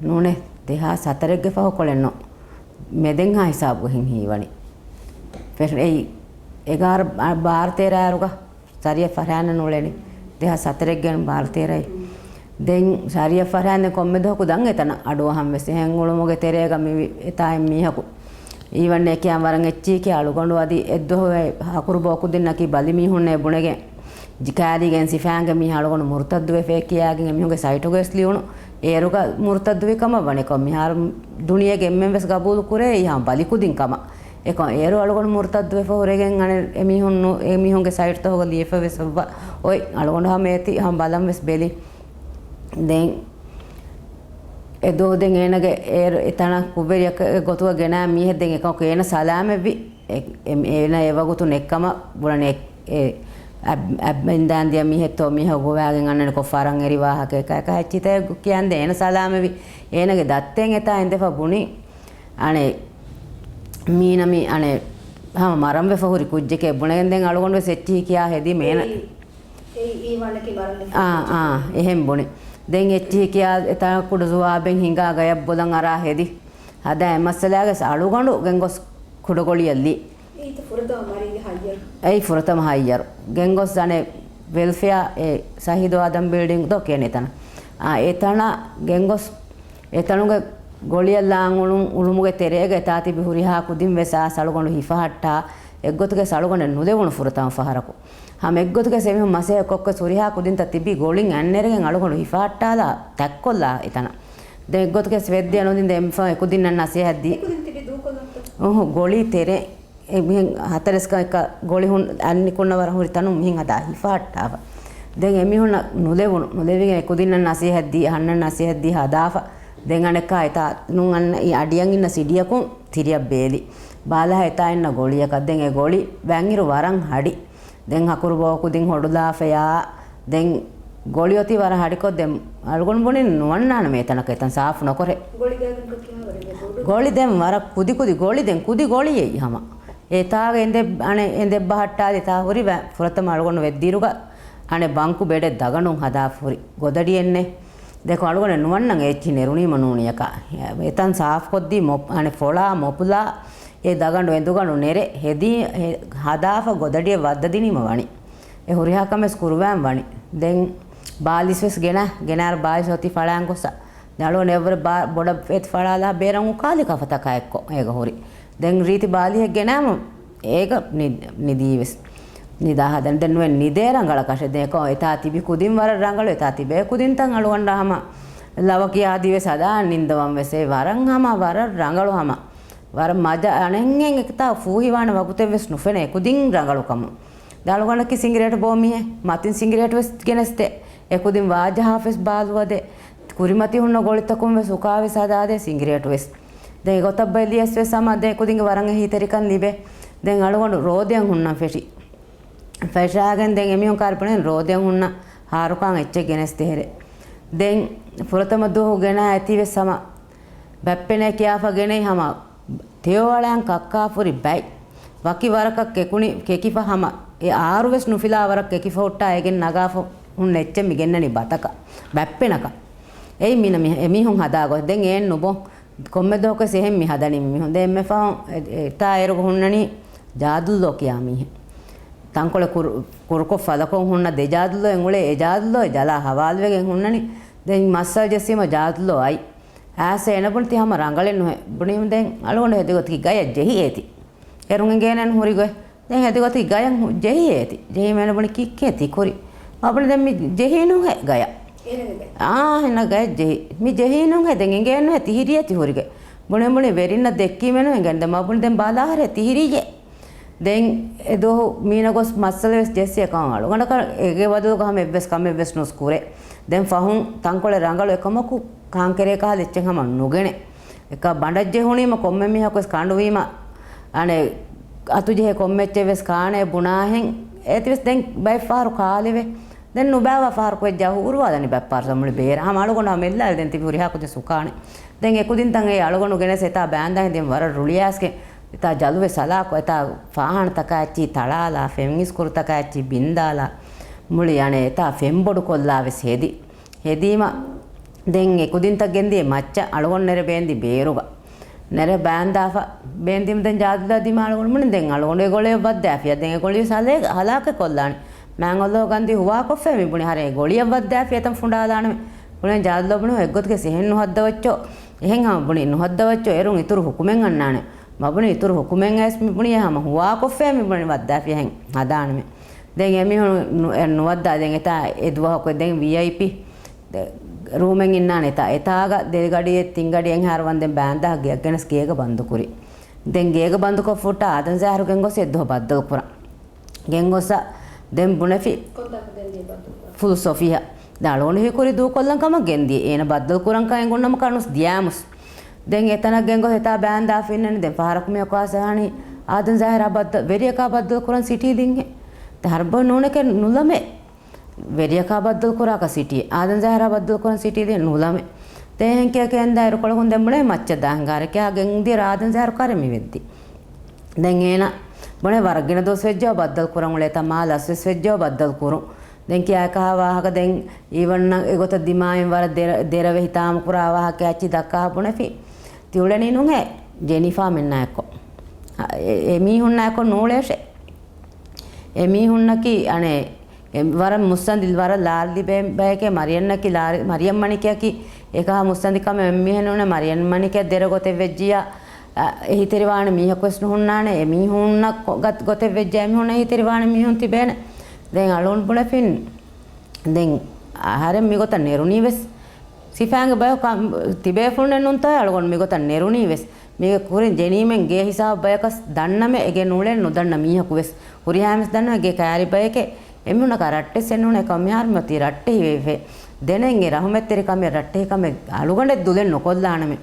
ނޫނޭ، ދެހާސް ހަތަރެއްގެ ފަހުކޮޅެއް ނޫން. މެދެންހާ ހިސާބުގަ ހިން ހީވަނީ. ފެށުނީ އެއީ އެގާރަ ބާރަ ތޭރަ އަހަރުގަ. ޝަރީއަތް ފަށާން ނޫޅެނީ. ދެހާސް ހަތަރެއްގެ ބާރަ ތޭރައި. ދެން ޝަރީއަތް ފަށާން ދެން ކޮންމެ ދުވަހަކު ދަން އެތަނަށް އަޑުއަހަން ވެސް އެހެން އުޅުމުގެ ތެރޭގަ މި ވި-، އެތާއިން މީހަކު. އީވަން އެކިޔާން ވަރަށް އެއްޗިހި ކިޔާ އަޅުގަނޑު އަދި އެއްދުވަހު އެ ހަކުރު ބޯކުދިންނަކީ ބަލި މީހުންނޭ ބުނެގެން ޖިކާލީގެން ސިފާންގެ މީހާ އަޅުގަނޑު މުރުތައްދުވެފޭ ކިޔާގެން އެމީހުންގެ ސައިޓުގަވެސް ލިޔުނު. އޭރުގަ މުރުތައްދުވި ކަމަށް ވަނިކޮށް މިހާރު ދުނިޔޭގެ އެންމެން ވެސް ގަބޫލު ކުރޭ އެއީ ހަމަ ބަލިކުދިން ކަމަށް. އެކަމަށް އޭރު އަޅުގަނޑު މުރުތައްދުވެފަ ހުރެގެން އަނެއް އެމީހުން ނު-، އެމީހުންގެ ސައިޓްތަކުގަ ލިޔެފަ ވެސް އޮއްވަ އޮތް އަޅުގަނޑު ހަމަ އޭތި ހަމަ ބަލަން ވެސް ބެލި. ދެން އެ ދުވަހު ދެން އޭނަގެ އޭރު އެތަނަށް ކުށްވެރިއަކަށް ގޮތުގަ ގެނާ މީހެއް ދެން އެކަމަކު އޭނަ ސަލާމަތްވި. އެ-، އެ-، އޭނަ އެވަގުތު ނެއްކަމަށް ބުނަނީ އެ-، އެ-، އަ-، އަ-، އިންދާން ދިޔަ މީހެއްތޯ މީހަކު ގޮވާގެން އަންނަނިކޮށް ފަރަން އެރި ވާހަކަ އެކަ އެކަ ހެއްޗިތައް ކިޔަންދެން އޭނަ ސަލާމަތްވި. އޭނަގެ ދައްތައިން އެތާ އިނދެފަ ބުނި. އަނެއް މީނަ މި އަނެއް ހަމަ މަރަން ވެފަ ހުރި ކުއްޖެކޭ ބުނެގެން ދެން އަޅުގަނޑު ވެސް އެއްޗިހި ކިޔާ ހެދީ މޭނަ. އެއީ، އެއީ އީވާނަކީ މަރަން ވެފަ އާ، ހުރި އާ، އެހެން ބުނި. ދެން އެއްޗިހި ކިޔާ އެތާ ކުޑަ ޒުވާބެއް ހިނގާ ގަޔަށް ބުލަން އަރާ ހެދި. ހަދާ އެ މައްސަލާގެ ވެސް އަޅުގަނޑު ގެންގޮސް ކުޑަގޮޅިއަށް ލި. އެއީތަ ފުރަތަމަ މަރީގެ ހައްޔަރު؟ އެއީ ފުރަތަމަ ހައްޔަރު. ގެންގޮސް އަނެއް ވެލްފެއާ އެ ސަހީދު އާދަމް ބިލްޑިންގް ދޯ ކިޔަނީ އެތަނަށް. އާ، އެތަނަށް ގެންގޮސް އެތަނުގެ ގޮޅިއަށް ލާން އުޅުން، އުޅުމުގެ ތެރޭގަ އެތާ ތިބި ހުރިހާ ކުދިން ވެސް އާސް އަޅުގަނޑު ހިފަހައްޓާ، އެއްގޮތުގެ އަޅުގަނޑަށް ނުލެވުނު ފުރަތަމަ ފަހަރަކު. ހަމަ އެއްގޮތުގެ އެމީހުން މަސައްކަތް ކޮށްގެ ހުރިހާ ކުދިންތައް ތިބި ގޮޅިން އަތްނެރިގެން އަޅުގަނޑު ހިފަހައްޓާލާ ތައްކޮށްލާ އެތަނަށް. ދެން އެއްގޮތުގެ ވެއްދިޔަ ނުދިން ދެން އެމީހުން އެކުދިންނަށް ނަސޭހަތް ދީ. އެކުދިން ތިބި ދޫކޮށްލަންތަ؟ އުހު، ގޮޅީ ތެރޭ. އެ މިހެން ހަތަރެސް ކައިކަ ގޮޅި ހުން އަންނިކުންނަ ވަރަށް ހުރި ތަނުން މިހެން ހަދާ ހިފަހައްޓާފަ. ދެން އެމީހުންނަށް ނުލެވުނު، ނުލެވިގެން އެކުދިންނަށް ނަސޭހަތް ދީ، އަހަންނަށް ނަސޭހަތް ދީ ހަދާފަ. ދެން އަނެއްކާ އެތާ ނުން އަންނަ އަޑިއަށް އިންނަ ސިޑިއަކުން ތިރިއަށް ބޭލި. ބާލަހަ އެތާ އިންނަ ގޮޅިއަކަށް. ދެން އެ ގޮޅި ވަންއިރު ވަރަށް ހަޑި. ދެން ހަކުރު ބޯކުދިން ހޮޑުލާފަޔާ. ދެން ގޮޅި އޮތީ ވަރަށް ހަޑިކޮށް ދެން އަޅުގަނޑު ބުނިން ނުވަންނާނަމޭ އެތަނަކަށް އެތަން ސާފު ނުކުރޭ. ގޮޅި ދެން ވަރަށް ކުދި ކުދި ގޮޅި ދެން ކުދި ގޮޅިއެއް ހަމަ. އެތާގެ އެނދެ-، އަނެ-، އެނދެއް ބަހައްޓާލި ތާ ހުރި ވަ-، ފުރަތަމަ އަޅުގަނޑު ވެއްދިއިރުގަ އަނެއް ބަންކު ބެޑެއް ދަގަނޑުން ހަދާފަ ހުރި ގޮދަޑިއެއްނެ. ދެކޮ އަޅުގަނޑެއް ނުވަންނަން އެއްޗި ނެރުނީމަ ނޫނިޔަކާ. އެތަން ސާފުކޮށްދީ މޮ-، އަނެއް ފޮޅާ މޮޕުލާ އެ ދަގަނޑު އެނދުގަނޑު ނެރެ ހެދީ، ހެ-، ހަދާފަ ގޮދަޑިއެއް ވައްދަދިނީމަ ވަނީ. އެ ހުރިހާ ކަމެސް ކުރުވާން ވަނީ. ދެން ބާލިސް ވެސް ގެނާ، ގެނާރު ބާލިސް އޮތީ ފަޅާން ގޮސް. ދެން އަޅުގަނޑު އެއްވަރެއް ބާ-، ބޮޑަށް އެތި ފަޅާލާ ބޭރަށް އުކާލި ކަފަތަކާ އެއްކޮށް އޭގަ ހުރި. ދެން ރީތި ބާލިހެއް ގެނާމު އޭގަ ނި-، ނިދީވެސް. ނިދާ ހަދަން. ދެން ނުވެ ނިދޭ ރަނގަޅަކަށެ. ދެކޮ އެތާ ތިބި ކުދިން ވަރަށް ރަނގަޅު، އެތާ ތިބޭ ކުދިންތައް އަޅުގަނޑަށް ހަމަ ލަވަ ކިޔާދީވެސް ހަދާ ނިންދަވަން ވެސް އެ ވަރަށް ހަމަ ވަރަށް ރަނގަޅު ހަމަ. ވަރަށް މަޖާ އަނެއްހެން އެކަތާ ފޫހިވާނެ ވަގުތެއް ވެސް ނުފެނޭ ކުދިން ރަނގަޅުކަމުން. ދެ އަޅުގަނޑަކީ ސިނގިރޭޓް ބޯ މީހެއް، މަތިން ސިނގިރޭޓް ވެސް ގެނެސްދޭ. އެ ކުދިން ވާޖަހާފަވެސް ބާލުވަދޭ. ކުރިމަތި ހުންނަ ގޮޅިތަކުން ވެސް އުކާވެސް ހަދާދޭ ސިނގިރޭޓް ވެސް. ދެން އެގޮތަށް ބަލިޔަސް ވެސް ހަމަ ދެ ކުދިންގެ ވަރަށް އެހީތެރިކަން ލިބޭ. ދެން އަޅުގަނޑު ރޯދައަށް ހުންނަން ފެށި. ފެށާގެން ދެން އެމީހުން ކާރި ބުނެ ރޯދައަށް ހުންނަ ހާރުކާން އެއްޗެއް ގެނެސްދޭހެރެ. ދެން ފުރަތަމަ ދުވަހު ގެނާ އެތީވެސް ހަމަ ބައްޕެނޭ ކިޔާފަ ގެނައި ހަމަ ތެޔޮވަޅައިން ކައްކާ ފުރި ބައި. ވަކި ވަރަކަށް ކެކުނި، ކެކިފަ ހަމަ އެ އާރުވެސް ނުފިލާ ވަރަށް ކެކިފަ ހުއްޓާ އޭގެން ނަގާފަ ހުންނަ އެއްޗެއް މި ގެންނަނީ ބަތަކަށް، ބައްޕެނަކަށް. އެއީ މީނަ މި-، އެމީހުން ހަދާ ގޮތް. ދެން އޭން ނުބޮ-، ކޮންމެ ދުވަހަކުވެސް އެހެން މި ހަދަނީ މީހުން. ދެން އެންމެ ފަހުން އެ-، އެތާ އޭރުގަ ހުންނަނީ ޖާދުއްލޯ ކިޔާ މީހެއް. ތަންކޮޅެއް ކުރު-، ކުރުކޮށް ފަލަކޮށް ހުންނަ ދެ ޖާދުއްލޯއެއް އުޅޭ، އެ ޖާދުއްލޯ ޖަލާ ހަވާލުވެގެން ހުންނަނީ. ދެން މައްސަލަ ޖެއްސީމަ ޖާދުއްލޯ އައި. އާސެ އޭނަ ބުނި ތި ހަމަ ރަނގަޅެއް ނުހޭ. ބުނީމަ ދެން އަޅުގަނޑު ހެދި ގޮތަކީ ގަޔަށް ޖެހި އޭތި. އޭރުން އެނގޭނެ ހުރި ގޮތް. ދެން ހެދި ގޮތަކީ ގަޔަށް ހު-، ޖެހި އޭތި. ޖެހީމަ އޭނަ ބުނި ކިއްކޭ ތި ކުރީ. މަ ބުނި ދެން މި ޖެހީ ނުހޭ ގަޔަށް. އާ، ހެނަ ގަޔަށް ޖެހި. މި ޖެހީ ނުހޭ ދެން އެނގޭ ނުހޭ ތިހިރިއޭ ތި ހުރިގެ. ބުނި ބުނި ވެރިންނަށް ދެއްކީމެ ނު އެނގޭނެ. ދެން މަ ބުނި ދެން ބަލާހަރޭ ތިހިރީގެ. ދެން އެ ދުވަހު މީނަ ގޮސް މައްސަލަ ވެސް ޖެއްސި އެކަމަށް އަޅުގަނޑަކަށް އޭގެ ބަދަލުގަ ހަމަ އެއްވެސް ކަމެއް ވެސް ނުސް ކުރޭ. ދެން ފަހުން ތަންކޮޅެއް ރަނގަޅު އެކަމަކު ކާންކެރޭ ކަހަލަ އެއްޗެއް ހަމަ ނުގެނެ. އެކަ ބަނޑަށް ޖެހުނީމަ ކޮންމެ މީހަކު ވެސް ކަނޑުވީމަ، އަނެއް އަތުޖެހޭ ކޮންމެ އެއްޗެއް ވެސް ކާނޭ ބުނާހެން. އޭތި ވެސް ދެން ބައެއް ފަހަރު ކާލެވޭ. ދެން ނުބާވާ ފަހަރަކު ވެއްޖާ ހޫރުވާލަނީ ބައެއް ފަހަރު މުޅި ބޭރަށް. ހަމަ އަޅުގަނޑު ހަމަ އެއްލާލި ދެން ތިބި ހުރިހާ ކުދިން ސުކާނެ. ދެން އެކުދިންތައް އެ އަޅުގަނޑު ގެނެސް އެތާ ބާންދާހެން ދެން ވަރަށް ރުޅިއާސްގެ އެތާ ޖަލުވެ ސަލާކޮ އެތާ ފާހާނަތަކާ އެއްޗި ތަޅާލާ، ފެންއިސްކުރުތަކާ އެއްޗި ބިންދާލާ، މުޅި އަނެއް އެތާ ފެންބޮޑު ކޮށްލާ ވެސް ހެދި. ހެދީމަ ދެން އެ ކުދިންތައް ގެންދިޔަ މައްޗަށް އަޅުގަނޑު ނެރެ ބޭންދި ބޭރުގަ. ނެރެ ބާންދާފަ ބޭންދީމަ ދެން ޖާދުލާ ދިމާ އަޅުގަނޑު ބުނި ދެން އަޅުގަނޑު އެ ގޮޅިއަށް ވައްދާފިޔާ. ދެން އެ ގޮޅި ވެސް ހަލާ-، ހަލާކެއް ކޮށްލާނެ. މާތް އަލްލާހު ގަންދީ ހުވާކޮށްފައި މި ބުނި ހަރެ އެ ގޮޅިއަށް ވައްދާފިޔާ އެތަން ފުނޑާލާނެ. ބުނި ޖާދުލާ ބުނި އެއްގޮތަކަށް އެހެން ނުހައްދަވައްޗޯ. އެހެން ހަމަ ބުނި ނުހައްދަވައްޗޯ އޭރުން އިތުރު ހުކުމެއް އަންނާނެ. މަ ބުނި އިތުރު ހުކުމެއް އައިސް މި ބުނި ހަމަ ހުވާކޮށްފައި މި ބުނި ވައްދާފިޔާ ހެން ހަދާނެމެ. ދެން އެމީހުން ނު-، އެ ނުވައްދާ ދެން އެތާ އެ ދުވަހަކު ދެން ވީއައިޕީ ދެ-، ރޫމެއް އިންނާނެ އެތާ. އެތާގަ ދެ ގަޑިއެއް ތިން ގަޑިއެއް ހާރުވަން ދެން ބާންދާ ގެއަށް ގެނެސް ގޭގަ ބަންދުކުރި. ދެން ގޭގަ ބަންދުކޮށް ފުއްޓާ އާދަން ޒާހިރު ގެންގޮސް އެއްދުވަހު ބައްދަލު ކުރަން. ގެންގޮސް ދެން ބުނެފި ފުލް ސޮފިހަ. ދެން އަޅުގަނޑު ހީކުރި ދޫކޮށްލަން ކަމަށް ގެންދިޔަ. އޭނަ ބައްދަލު ކުރަން ކަން އެނގުންނަމަ ކަނުސް ދިޔާމުސް. ދެން އެތަނަށް ގެންގޮސް އެތާ ބާންދާ ފިންނަނީ. ދެން ފަހަރަކު މިއަކު އާސަހާނީ އާދަން ޒާހިރާ ބައްދަ-، ވެރިޔަކާ ބައްދަލު ކުރަން ސިޓީ ދިންހެ. ދެން ހަރުބަ ނޫނެކެ ނުލަމޭ. ވެރިޔަކާ ބައްދަލު ކުރާކަށް ސިޓީ، އާދަން ޒާހިރާ ބައްދަލު ކުރަން ސިޓީ ދިން ނުލަމޭ. ދެން ކިޔަ ކެންދާ އިރުކޮޅަކުން ދެން ބުނޭ މައްޗަށް ދާހިނގާރެ ކިޔާ ގެންދިޔަ އާދަން ޒާހިރު ކަރެ މި ވެއްދި. ދެން އޭނަ ބުނެ ވަރަށް ގިނަ ދުވަސް ވެއްޖެ ބައްދަލު ކުރަން އުޅޭތާ މާ ލަސްވެސް ވެއްޖެ ބައްދަލު ކުރުން. ދެން ކިޔާ އެކަހާ ވާހަކަ ދެން އީވަންނަށް އެގޮތަށް ދިމާއިން ވަރަށް ދެރަ-، ދެރަވެ ހިތާމަ ކުރާ ވާހަކަ އެއްޗި ދައްކާ ބުނެފި. ތި އުޅެނީ ނުހޭ ޖެނިފާ މެންނާ އެއްކޮށް. އެ-، އެ މީހުންނާ އެއްކޮށް ނޫޅޭށޭ. އެ މީހުންނަކީ އަނެއް އެ ވަރަށް މުއްސަނދި ވަރަށް ލާރި ލިބޭ ބަޔެކޭ މަރިޔަންނަކީ ލާރި، މަރިޔަން މަނިކަޔަކީ އެކަހަ މުއްސަނދި ކަމެއް އެއްމީހެއް ނޫނޭ. މަރިޔަން މަނިކަޔަށް ދެރަ ގޮތެއް ވެއްޖިޔާ، އަ، އެހީތެރިވާނެ މީހަކުވެސް ނުހުންނާނެ. އެ މީހުންނަށް ގޮތް-، ގޮތެއް ވެއްޖާ އެމީހުންނަށް އެހީތެރިވާނެ މީހުން ތިބޭނެ. ދެން އަޅުގަނޑު ބުނެފިން ދެން އަހަރެން މިގޮތަށް ނެރުނީ ވެސް ސިފައިންގެ ބަޔަކު ކަން ތިބޭފުޅުންނެއް ނޫންތޯ އަޅުގަނޑު މިގޮތަށް ނެރުނީ ވެސް. މީގެ ކުރިން ޖެނީމެން ގޭ ހިސާބު ބަޔަކަސް ދަންނަމެ އެގޭ ނޫޅޭން ނުދަންނަ މީހަކު ވެސް. ހުރިހާމެސް ދަންނަ ގޭ ކައިރި ބަޔެކޭ. އެމީހުންނަކަށް ރައްޓެއްސެއް ނޫނޭ ކަމެހާރު މިއޮތީ ރައްޓެހި ވެފެ. ދެނެން އެ ރަހުމަތްތެރި ކަމެއް ރައްޓެހި ކަމެއް އަޅުގަނޑެއް ދުލެއް ނުކޮށްލާނަމެ.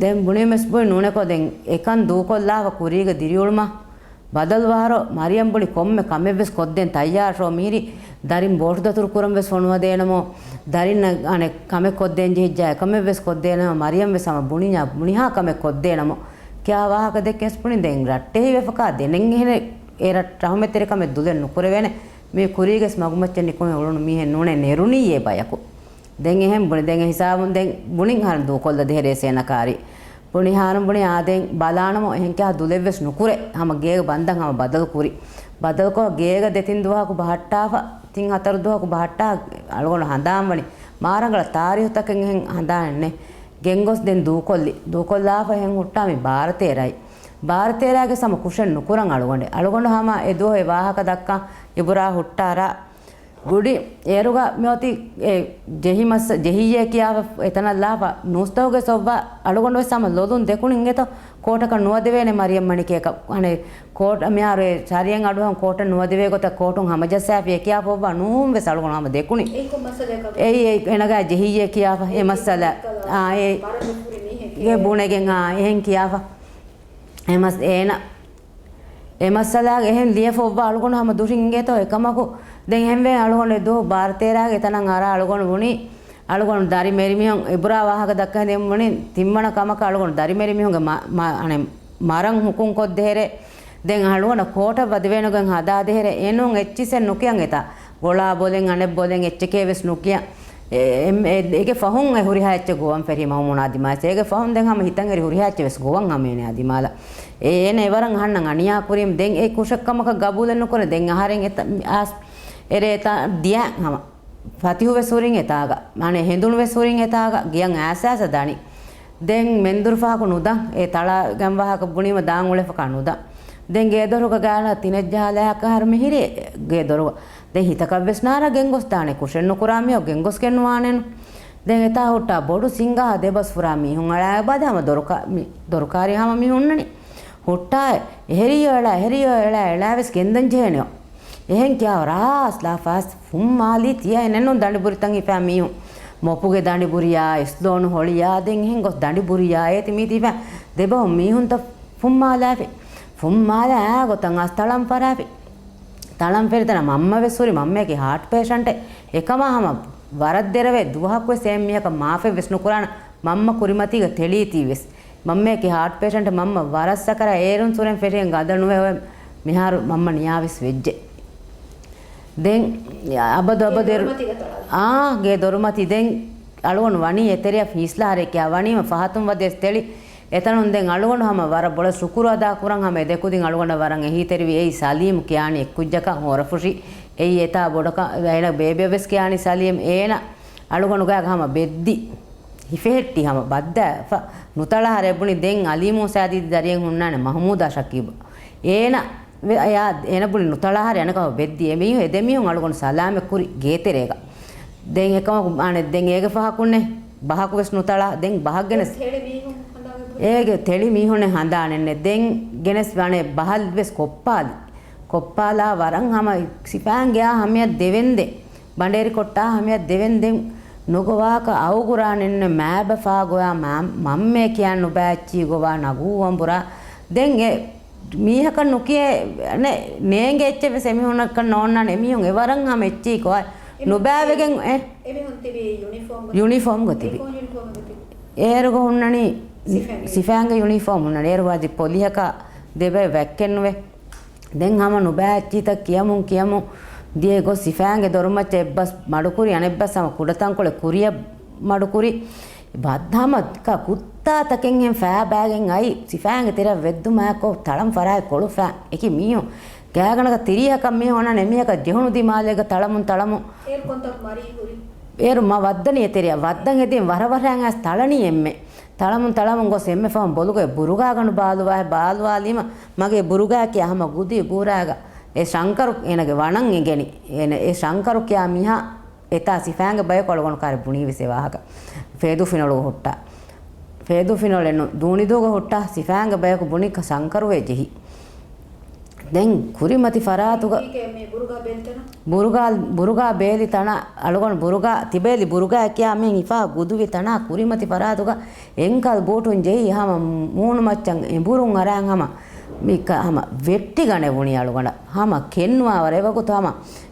ދެން ބުނީމެސް ބުނި ނޫނެކޯ ދެން އެކަން ދޫކޮށްލާފަ ކުރީގަ ދިރިއުޅުމަށް ބަދަލުވާހަރު މަރިޔަމް ބުނި ކޮންމެ ކަމެއްވެސް ކޮށްދޭން ތައްޔާރަށޯ މިހިރީ ދަރިން ބޯޓުދަތުރު ކުރަން ވެސް ފޮނުވަދޭނަމޯ، ދަރިންނަށް އަނެއް ކަމެއް ކޮށްދޭން ޖެހިއްޖާ އެކަމެއްވެސް ކޮށްދޭނަމަ، މަރިޔަމް ވެސް ހަމަ ބުނި ބުނިހާ ކަމެއް ކޮށްދޭނަމޯ ކިޔާ ވާހަކަ ދެއްކެން ވެސް ބުނި ދެން ރައްޓެހި ވެފަކާ ދެނެއް އެހެނެއް އެ ރައް-، ރަހުމަތްތެރި ކަމެއް ދުލެއް ނުކުރެވޭނެ. މި ކުރީގެސް މަގުމައްޗަށް ނިކުމެ އުޅުނު މީހެއް ނޫނޭ ނެރުނީ އެ ބަޔަކު. ދެން އެހެން ބުނި، ދެން އެ ހިސާބުން ދެން ބުނިން އަހަރެން ދޫކޮށްލަ ދޭހެރޭ ސޭނަކާރި. ބުނި އަހަރުން ބުނި އާ ދެން ބަލާނަމޯ އެހެން ކިޔާ ދުލެއްވެސް ނުކުރޭ. ހަމަ ގޭގެ ބަންދަން ހަމަ ބަދަލު ކުރި. ބަދަލުކޮށް ގޭގަ ދެތިން ދުވަހަކު ބަހައްޓާފަ، ތިން ހަތަރު ދުވަހަކު ބަހައްޓާ އަޅުގަނޑު ހަނދާން ވަނީ. މާ ރަނގަޅަށް ތާރީހުތަކެއް އެހެން ހަނދާނެއް ނެތް. ގެންގޮސް ދެން ދޫކޮށްލި. ދޫކޮށްލާފަ އެހެން ހުއްޓާ މި ބާރަތޭރައި. ބާރަތޭރާގެ ހަމަ ކުށެއް ނުކުރަން އަޅުގަނޑެއް. އަޅުގަނޑު ހަމަ އެ ދުވަހު އެ ވާހަކަ ދައްކަން އިބުރާ ހުއްޓާރާ. ގުޑި އޭރުގަ މިއޮތީ އެ ޖެހި މައްސަ-، ޖެހިއްޔޭ ކިޔާފަ އެތަނަށް ލާފަ ނޫސްތަކުގެ ސޮއްވާ އަޅުގަނޑުވެސް ހަމަ ލޮލުން ދެކުނިން އެތޯ ކޯޓަކަށް ނުވަދެވޭނެ މަރިޔަމް މަނިކޭކަށް. އަނެއް ކޯޓް މިހާރު އެ ޝަރީއަތް އަޑުއަހަން ކޯޓަށް ނުވަދެވޭ ގޮތަށް ކޯޓުން ހަމަޖައްސާފި އެ ކިޔާފަ އޮއްވާ ނޫން ވެސް އަޅުގަނޑު ހަމަ ދެކުނި. އެއީ ކޮން މައްސަލައަކަށް؟ އެއީ އެ އޭނަގާ ޖެހިއްޔޭ ކިޔާފަ އެ މައްސަލަ. އާ، އެ ބުނެގެން އާ، އެހެން ކިޔާފަ. އެ މަސް-، އޭނަ އެ މައްސަލާގެ އެހެން ލިޔެފަ އޮއްވާ އަޅުގަނޑު ހަމަ ދުށިން އިނގޭތޯ އެކަމަކު. ދެން އެހެންވެ އަޅުގަނޑު އެ ދުވަހު ބާރަތޭރާގެ އެތަނަށް އަރާ އަޅުގަނޑު ބުނި، އަޅުގަނޑު ދަރި މެރިމީހުން އިބުރާ ވާހަކަ ދައްކަން ދެން ބުނި، ތިންވަނަ ކަމަކަށް އަޅުގަނޑު ދަރި މެރިމީހުންގެ މަ-، މަ-، އަނެއް މަރަން ހުކުމް ކޮށްދޭހެރޭ. ދެން އަޅުގަނޑަށް ކޯޓަށް ވަދެވޭނެގޮތް ހަދާދޭހެރޭ. އެނޫން އެއްޗިސްއެއް ނުކިޔަން އެތާ. ގޮޅާ ބޮލެން އަނެއް ބޮލެން އެއްޗެކޭ ވެސް ނުކިޔަން. އެ-، އެ-، އެ-، އޭގެ ފަހުން އެ ހުރިހާ އެއްޗެއް ގޮވަން ފެށީ މައުމޫނާ ދިމާވެސް. އޭގެ ފަހުން ދެން ހަމަ ހިތަށް އެރި ހުރިހާ އެއްޗެއް ވެސް ގޮވަން ހަމަ އޭނަ ދިމާލަށް. އޭނަ އެވަރަށް އަހަންނަށް އަނިޔާ ކުރީމަ ދެން އެ ކުށެއްކަމަކަށް ގަބޫލެއް ނުކުރޭ. ދެން އަހަރެން އެތަ-، އާސް އެރޭ އެތާ ދިޔަ ހަމަ. ފަތިހު ވެސް ހުރިން އެތާގަ. މާނެ ހެނދުނު ވެސް ހުރިން އެތާގަ. ގެޔަށް އައިސް އައިސް ދަނީ. ދެން މެންދުރު ފަހަކު ނުދަން. އެ ތަޅާގެން ވާހަކަ ބުނީމަ ދާން އުޅެފަކާ ނުދަން. ދެން ގޭދޮރުގަ ގާނަ ތިނެއްޖަހާލާ އަހަރު މިހިރީ ގޭދޮރުގަ. ދެން ހިތަކަށްވެސް ނާރާ ގެންގޮސްދާނެ. ކުށެއް ނުކުރާ މީހަކު ގެންގޮސްގެން ނުވާނެނު. ދެން އެތާ ހުއްޓާ ބޮޑު ސިންގާ ދެބަސް ފުރާ މީހުން އަޅާ ބާދެ ހަމަ ދޮރުކާ-، މި-، ދޮރުކާރީ ހަމަ މި ހުންނަނީ. ހުއްޓާ އެ-، އެހެރިޔޯ އެޅާ، އެހެރިޔޯ އެޅާ، އެޅާވެސް ގެންދަން ޖެހޭނެ. އެހެން ކިޔާ ރާސް ލާފާސް ފުންމާލީ ތިޔަ އެނެއްނު ދަނޑިބުރިތަން ހިފާ މީހުން. މޮޕުގެ ދަނޑިބުރިޔާ، އިސްލޯނު ހޮޅިޔާ، ދެން އެހެން ގޮސް ދަނޑިބުރިޔާ އޭތި މީތި ހިފާ ދެބަހު މީހުންތައް ފުންމާލާފި. ފުންމާލާ އާ ގޮތަށް އަސް ތަޅަން ފަރާފި. ތަޅަން ފެރިތަނަށް މަންމަ ވެސް ހުރި މަންމަޔަކީ ހާޓް ޕޭޝަންޓެއް. އެކަމާ ހަމަ ވަރަށް ދެރަވޭ ދުވަހަކުވެސް އެ މީހަކަށް މާފެއް ވެސް ނުކުރާނަ މަންމަ ކުރިމަތީގަ ތެޅީތީ ވެސް. މަންމަޔަކީ ހާޓް ޕޭޝަންޓެއް މަންމަ ވަރަށް ސަކަރާތް އޭރުން ސުރެން ފެށިގެން ގަދަ ނުވެ އޮވެ މިހާރު މަންމަ ނިޔާވެސް ވެއްޖެ. ދެން އަބަދު އަބަދު އޭރު-، އާ، ގޭ ދޮރުމަތި ދެން އަޅުގަނޑު ވަނީ އެތެރެއަށް ހީސްލާހަރެއް ކިޔާ ވަނީމަ ފަހަތުން ވަދެސް ތެޅި. އެތަނުން ދެން އަޅުގަނޑު ހަމަ ވަރަށް ބޮޑަށް ޝުކުރު އަދާ ކުރަން ހަމަ އެދެކުދިން އަޅުގަނޑަށް ވަރަށް އެހީތެރިވި. އެއީ ސަލީމް ކިޔާނީ އެއްކުއްޖަކަށް ހޯރަފުށި. އެއީ އެތާ ބޮޑަކަށް އޭނަ ބޭބެއަށް ވެސް ކިޔާނީ ސަލީމް. އޭނަ އަޅުގަނޑުގާ ހަމަ ބެއްދި. ހިފެހެއްޓި ހަމަ ބައްދާފަ ނުތަޅާހަރެ ބުނި ދެން އަލީމޫސާ ދީދި ދަރިއެއް ހުންނާނެ މަހުމޫދާ ޝަކީބު. އޭނަ ވެ-، އަޔާ، އޭނަ ބުނި ނުތަޅާހަރެ އަނެކަހަ ބެއްދި. އެ މީހުން، އެ ދެ މީހުން އަޅުގަނޑު ސަލާމަތް ކުރި ގޭތެރޭގަ. ދެން އެކަމަކު އާނެ، ދެން އޭގެ ފަހަކުންނެ ބަހަކު ވެސް ނުތަޅާ. ދެން ބަހަށް ގެނެސް. ތެޅި މީހުން ހަނދާން އެބުރި. އޭގެ ތެޅި މީހުންނެއް ހަނދާނެއްނެއް. ދެން ގެނެސް ވަނެ ބަހަލް ވެސް ކޮއްޕާލި. ކޮއްޕާލާ ވަރަށް ހަމަ ސިފާން ގެއާ ހަމަޔަށް ދެވެންދެން. ބަނޑޭރި ކޮއްޓާ ހަމަޔަށް ދެވެންދެން ނުގޮވާކަށް އައުގުރާނެންނެ މާބަފާ ގޮޔާ މާ-، މަންމޭ ކިޔާން ނުބައި އެއްޗީ ގޮވާ ނަގޫ ވަނބުރާ. ދެން އެ މީހަކަށް ނުކިޔޭ، ނޭނގޭ އެއްޗެއް ވެސް އެމީހުންނަކަށް ނޯންނާނެ. އެމީހުން އެވަރަށް ހަމަ އެއްޗީ ކޮއި ނުބައިވެގެން އެ އެމީހުން ތިބީ ޔުނީފޯމްގަ. ޔުނީފޯމްގަ ތިބި. އެ ކޯން ޔުނީފޯމްގަ ތިބި؟ އޭރުގަ ހުންނަނީ ސިފައިންގެ. ސިފައިންގެ ޔުނީފޯމް ހުންނަނީ. އޭރު ވަދި ޕޮލިހަކާ ދެބައި ވެއްކެއްނުވެ. ދެން ހަމަ ނުބައި އެއްޗިތައް ކިޔަމުން ކިޔަމުން ދިޔަ ގޮސް ސިފައިންގެ ދޮރުމައްޗަށް އެއްބަސް މަޑުކުރި، އަނެއްބަސް ހަމަ ކުޑަތަންކޮޅެއް ކުރިއަށް މަޑުކުރި. ބައްދަހަމަ ކަ-، ކުއްތާތަކެއްހެން ފައިބައިގެން އައި، ސިފައިންގެ ތެރެއަށް ވެއްދުމާއެކު ތަޅަން ފަރާތް ކޮޅު ފައި. އެކި މީހުން ގާގަނޑަކަށް ތިރީހަކަށް މީހުން އޮންނާނެ އެމީހަކަށް ޖެހުނު ދިމާލޭގަ ތަޅަމުން ތަޅަމުން. އޭރު ކޮންތާކު މަރީ ހުރި؟ އޭރު މަ ވައްދަނީ އެތެރެއަށް. ވައްދަން ހެދީން ވަރަށް ވަރަށް އައިސް ތަޅަނީ އެންމެ. ތަޅަމުން ތަޅަމުން ގޮސް އެންމެ ފަހުން ބޮލުގަ ބުރުގާގަނޑު ބާލުވާހެ ބާލުވާލީމަ މަގޭ ބުރުގާ ކިޔާ ހަމަ ގުދި ބޫރާގަ އެ ޝަންކަރު އޭނަގެ ވަނަން އެނގެނީ. އޭނަ އެ ޝަންކަރު ކިޔާ މީހާ އެތާ ސިފައިންގެ ބަޔަކު އަޅުގަނޑު ކާރި ބުނީ ވެސް އެ ވާހަކަ. ފޭދޫ ފިނޮޅުގަ ހުއްޓާ. ފޭދޫ ފިނޮޅެއްނު ދޫނިދޫގަ ހުއްޓާ ސިފައިންގެ ބަޔަކު ބުނި ކަ-، ޝަންކަރުވޭ ޖެހި. ދެން ކުރިމަތި ފަރާތުގަ ކީކޭ މި ބުރުގާ ބޭލި ތަނަށް؟ ބުރުގާ، ބުރުގާ ބޭލި ތަނަށް އަޅުގަނޑު ބުރުގާ ތިބޭލި ބުރުގާ ކިޔާ މި ހިފާ ގުދުވި ތަނާ ކުރިމަތި ފަރާތުގަ އެންކަލް ބޫޓުން ޖެހި ހަމަ މޫނުމައްޗަށް އެނބުރުން އަރާން ހަމަ މި ކަ-، ހަމަ ވެއްޓިގަނެ ވުނީ އަޅުގަނޑަށް. ހަމަ ކެންވާވަރެއް ވަގުތު ހަމަ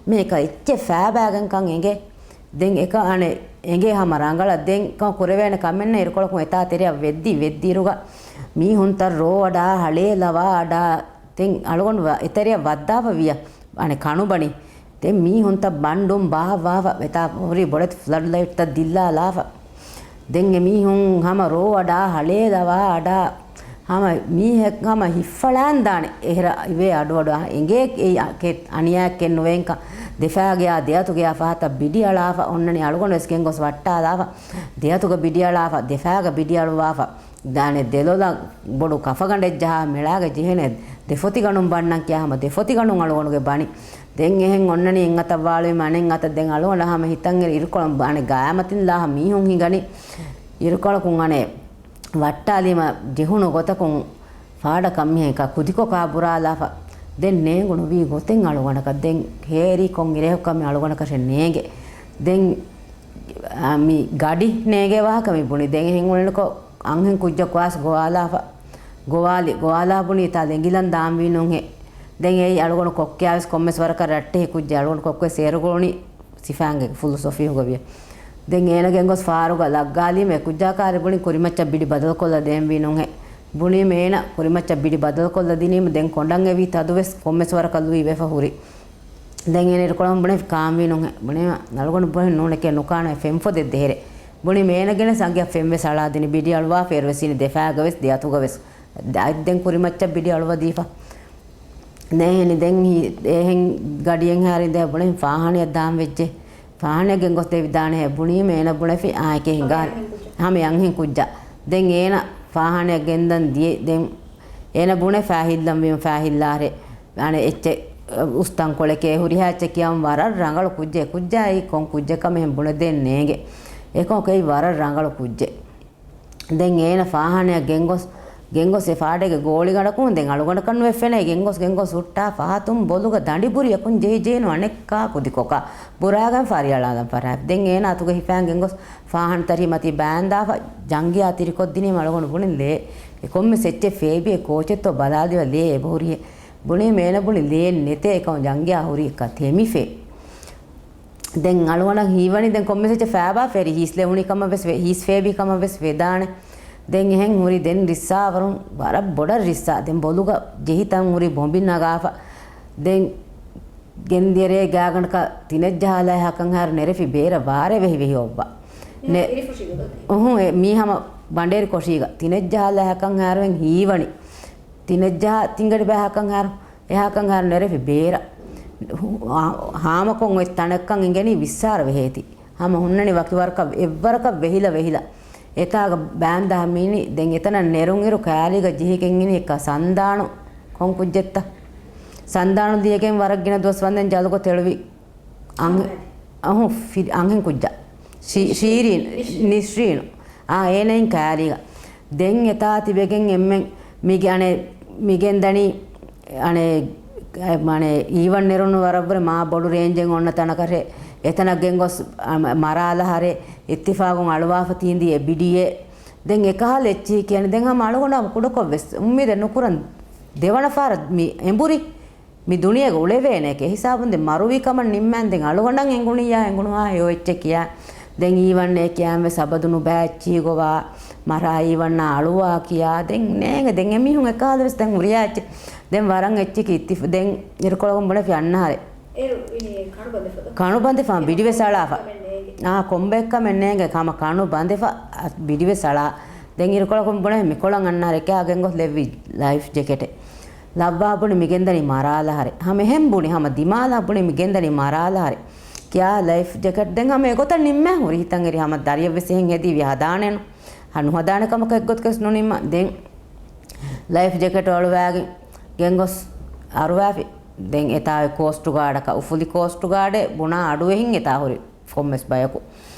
މި ކަ އެއްޗެއް ފައިބައިގެންކަން އެނގޭ. ދެން އެކަ އަނެއް އެނގޭ ހަމަ ރަނގަޅަށް ދެން ކަ ކުރެވޭނެ ކަމެއްނެ އިރުކޮޅަކުން އެތާ ތެރެއަށް ވެއްދި، ވެއްދި އިރުގަ މީހުންތައް ރޯ އަޑާ، ހަޅޭ ލަވާ އަޑާ، ދެން އަޅުގަނޑު ވަ-، އެތެރެއަށް ވައްދާފަ ވިޔަ. އަނެއް ކަނުބަނި. ދެން މީހުންތައް ބަނޑުން ބާއްވާފަ، ވެތާ ހުރި ބޮޑެތި ފްލަޑް ލައިޓްތައް ދިއްލާލާފަ. ދެން އެ މީހުން ހަމަ ރޯ އަޑާ ހަޅޭލަވާ އަޑާ ހަމަ މީހެއް ހަމަ ހިއްފަޅާން ދާނެ. އެހެރަ އިވޭ އަޑު އަޑު އާ އެނގޭ އެއް އަ-، ކެ-، އަނިޔާއެއް ނުވޭންކަ. ދެފާގެއާ ދެއަތުގެއާ ފަހަތަށް ބިޑި އަޅާފަ، އޮންނަނީ އަޅުގަނޑު ވެސް ގެންގޮސް ވައްޓާލާފަ. ދެއަތުގަ ބިޑި އަޅާފަ، ދެފާގަ ބިޑި އަޅުވާފަ. ދާނެ ދެލޮލަށް ބޮޑު ކަފަގަނޑެއް ޖަހާ މެޅާގެ ޖެހޭނެ ދެފޮތިގަނޑުން ބަންނަން ކިޔާ ހަމަ ދެފޮތިގަނޑުން އަޅުގަނޑުގެ ބަނި. ދެން އެހެން އޮންނަނީ އެއްއަތަށް ވާޅުވީމަ އަނެއްއަތަށް ދެން އަޅުގަނޑަށް ހަމަ ހިތަށް އިރުކޮޅު އަނެއް ގާމަތިން ލާހަ މީހުން ހިނގަނީ އިރުކޮޅަކުން އަނެއް ވައްޓާލީމަ ޖެހުނު ގޮތަކުން ފާޑަކަށް މިހެން ކުދިކޮކާ ބުރާލާފަ. ދެން ނޭނގުނު ވީ ގޮތެއް އަޅުގަނޑަކަށް. ދެން ހޭރީ ކޮން އިރެހުކަމެއް އަޅުގަނޑަކަށެއް ނޭނގެ. ދެން އާ، މި ގަޑި ނޭނގޭ ވާހަކަ މި ބުނި. ދެން އެހެން އުޅެނިކޮށް އަންހެން ކުއްޖަކު ވާސް ގޮވާލާފަ. ގޮވާލި، ގޮވާލާ ބުނީ ތާ ލެނގިލަން ދާންވީ ނޫންހޭ. ދެން އެއީ އަޅުގަނޑު ކޮއްކެއާވެސް ކޮންމެސް ވަރަކަށް ރައްޓެހި ކުއްޖެއް. އަޅުގަނޑު ކޮއްކޮއެ ސޭރުގޮޅުނީ ސިފާންގެ ފުލުސޮފީހުގަ ވިޔަ. ދެން އޭނަ ގެންގޮސް ފާރުގަ ލައްގާލީމެ ކުއްޖާ ކާރި ބުނި ކުރިމައްޗަށް ބިޑި ބަދަލުކޮށްލަ ދޭންވީ ނޫންހޭ. ބުނީމެ އޭނަ ކުރިމައްޗަށް ބިޑި ބަދަލުކޮށްލަ ދިނީމަ ދެން ކޮނޑަށް އެވީ ތަދުވެސް ކޮންމެސް ވަރަކަށް ލުއިވެފަ ހުރި. ދެން އޭނަ އިރުކޮޅަށް ބުނެ ކާންވީ ނޫންހޭ. ބުނީމަ އަޅުގަނޑު ބުނެ ނޫނެކޭ ނުކާނެ ފެންފޮދެއް ދޭހެރޭ. ބުނީމަ އޭނަ ގެނެސް އަނގަޔަށް ފެންވެސް އަޅާ ދިނި ބިޑި އަޅުވާފަ އޭރުވެސް އިނީ ދެފާގަވެސް ދެއަތުގަވެސް. އަތް ދެން ކުރިމައްޗަށް ބިޑި އަޅުވަދީފަ. ދެން އެހެން ދެން ހި-، އެހެން ގަޑިއެއް ހާރި ދެ ބުނެ ފާހާނައަށް ދާން ވެއްޖެ. ފާހާނައަށް ގެންގޮސް ދެވިދާނެހޭ ބުނީމަ އޭނަ ބުނެފި އާއެކޭ ހިނގާ. ހަމަ އަންހެން ކުއްޖާ. ދެން އޭނަ ފާހާނައަށް ގެންދަން ދިޔަ. ދެން އޭނަ ބުނެ ފާހިއްލަން ވީމަ ފާހިއްލާރެ. އަނެ އެއްޗެއް އުސްތަންކޮޅެކޭ ހުރިހާ އެއްޗެއް ކިޔަން ވަރަށް ރަނގަޅު ކުއްޖެއް. ކުއްޖާއީ ކޮން ކުއްޖެއްކަމެއް ބުނެދޭން ނޭނގެ. އެކަމަކު އެއީ ވަރަށް ރަނގަޅު ކުއްޖެއް. ދެން އޭނަ ފާހާނައަށް ގެންގޮސް، ގެންގޮސް އެ ފާޑެއްގެ ގޯޅިގަނޑަކުން ދެން އަޅުގަނޑަކަށް ނުވެ ފެނޭ. ގެންގޮސް، ގެންގޮސް ހުއްޓާ ފަހަތުން ބޮލުގަ ދަނޑި ބުރިޔަކުން ޖެހި ޖެހިނު އަނެއްކާ ކުދިކޮކާ ބުރާގެން ފާރިއަޅާލަން ފަރާތް. ދެން އޭނަ އަތުގަ ހިފާން ގެންގޮސް ފާހާނަ ތަރި މަތީ ބާންދާފަ ޖަންގިޔާ ތިރިކޮށްދިނީމަ އަޅުގަނޑު ބުނި ލޭ. އެ ކޮންމެސް އެއްޗެއް ފޭބިއެއް ކޯޗެއްތޯ ބަލާލިވަ ލޭ އެބަހުރިހެ. ބުނީމަ އޭނަ ބުނި ލޭ ނެތޭ އެކަމަ ޖަންގިޔާ ހުރި އެއްކާ ތެމިފޭ. ދެން އަޅުގަނޑަށް ހީވަނީ ދެން ކޮންމެސް އެއްޗެއް ފާބާ ފެރި ހީސް ލެވުނީ ކަމަށް ވެސް ވެ-، ހީސް ފޭބި ކަމަށް ވެސް ވެދާނެ. ދެން އެހެން ހުރި ދެން ރިއްސާވަރުން ވަރަށް ބޮޑަށް ރިއްސާ. ދެން ބޮލުގަ ޖެހިތަން ހުރި ބޮނބި ނަގާފަ. ދެން ގެންދިޔަރޭ ގާގަނޑަކަށް ތިނެއްޖަހާލާ ހަކަން ހާރު ނެރެފި ބޭރަށް ވާރޭ ވެހި ވެހި އޮއްވާ. ނެ-، އުހު، އެ މީ ހަމަ ބަނޑޭރި ކޮށީގަ ތިނެއްޖަހާލާ ހަކަން ހާރު ހީވަނީ. ތިނެއްޖަހާ ތިންގަޑި ބައި ހަކަން ހާރު، އެހާކަން ހާރު ނެރެފި ބޭރަށް. ހާ-، ހާމަކޮށް އޮތް ތަނެއްކަން އިނގެނީ ވިއްސާރަ ވެހޭތީ. ހަމަ ހުންނަނީ ވަކިވަރަކަށް އެއްވަރަކަށް ވެހިލަ ވެހިލަ. އެތާގަ ބާންދާ މީނި ދެން އެތަނަށް ނެރުން އިރު ކައިލީގަ ޖެހިގެން އިނީ އެއްކާ ސަންދާނު ކޮން ކުއްޖެއްތަ؟ ސަންދާނު ލިޔެގެން ވަރަށް ގިނަ ދުވަސް ވަންދެން ޖަލުގަ ތެޅުވި އަން-، އަހު ފި-، އަންހެން ކުއްޖާ. ޝީ-، ޝީރީން، ނިޝްރީނު. އާ، އޭނައިން ކައިލީގަ. ދެން އެތާ ތިބެގެން އެންމެން މިގެ އަނެ، މިގެންދަނީ އަނެ، އަނެ، އީވަން ނެރުނު ވަރަށްވުރެ މާ ބޮޑު ރޭންޖެއް އޮންނަ ތަނަކަށެ، އެތަނަށް ގެންގޮސް އަ، މަ-، މަރާލަހަރެ، އިއްތިފާގުން އަޅުވާފަ ތީނދީ އެ ބިޑިއެ. ދެން އެކަހަލަ އެއްޗިހި ކިޔަނީ ދެން ހަމަ އަޅުގަނޑު ހަމަ ކުޑަކޮށް ވެސް އުއްމީދެއް ނުކުރަން ދެވަނަ ފާރަށް މި އެނބުރި. މި ދުނިޔޭގަ އުޅެވޭނެ އެކޭ ހިސާބުން ދެން މަރުވީ ކަމަށް ނިންމާން ދެން އަޅުގަނޑަށް އެނގުނިއްޔާ އެނގުނުހާ ހެޔޮ އެއްޗެއް ކިޔާ. ދެން އީވަންނޭ ކިޔާން ވެސް އަބަދު ނުބައި އެއްޗިހި ގޮވާ މަރާ އީވަންނާ އަޅުވާ ކިޔާ. ދެން ނޭނގެ ދެން އެމީހުން އެކާލަ ވެސް ދެން ހުރިހާ އެއްޗެއް. ދެން ވަރަށް އެއްޗެކި އިއްތިފް-، ދެން އިރުކޮޅަކުން ބުނެފި އަންނަހަރެ. އޭރު އިނީ ކަނު ބަނދެފަ ދޯ؟ ކަނު ބަނދެފާ ބިޑިވެސް އަޅާފަ. ކަމެއް ނޭނގެ. އާ، ކޮންބައެއްކަމެއް ނޭނގެ ހަމަ ކަނު ބަނދެފަ ބިޑިވެސް އަޅާ. ދެން އިރުކޮޅަކުން ބުނެ މިކޮޅަށް އަންނަހަރެ ކާ ގެންގޮސް ލެއްވި ލައިފް ޖެކެޓެއް. ލައްވާ ބުނި މިގެންދަނީ މަރާލަހަރެ. ހަމަ އެހެން ބުނި ހަމަ ދިމާލަށް ބުނި މިގެންދަނީ މަރާލަހަރެ. ކިޔާ ލައިފް ޖެކެޓް ދެން ހަމަ އެގޮތަށް ނިންމާ ހުރި ހިތަށް އެރި ހަމަ ދަރިއަށް ވެސް އެހެން ހެދީ ވި ހަދާނެނު. ހަ ނުހަދާނެ ކަމަކަށް އެއްގޮތަކަސް ނުނިންމާ. ދެން ލައިފް ޖެކެޓް އަޅުވާގެން ގެންގޮސް އަރުވާފި. ދެން އެތާ ކޯސްޓް ގާޑަކަށް އުފުލި ކޯސްޓް ގާޑެއް ބުނާ އަޑުއެހިން އެތާ ހުރި. ކޮންމެސް ބަޔަކު.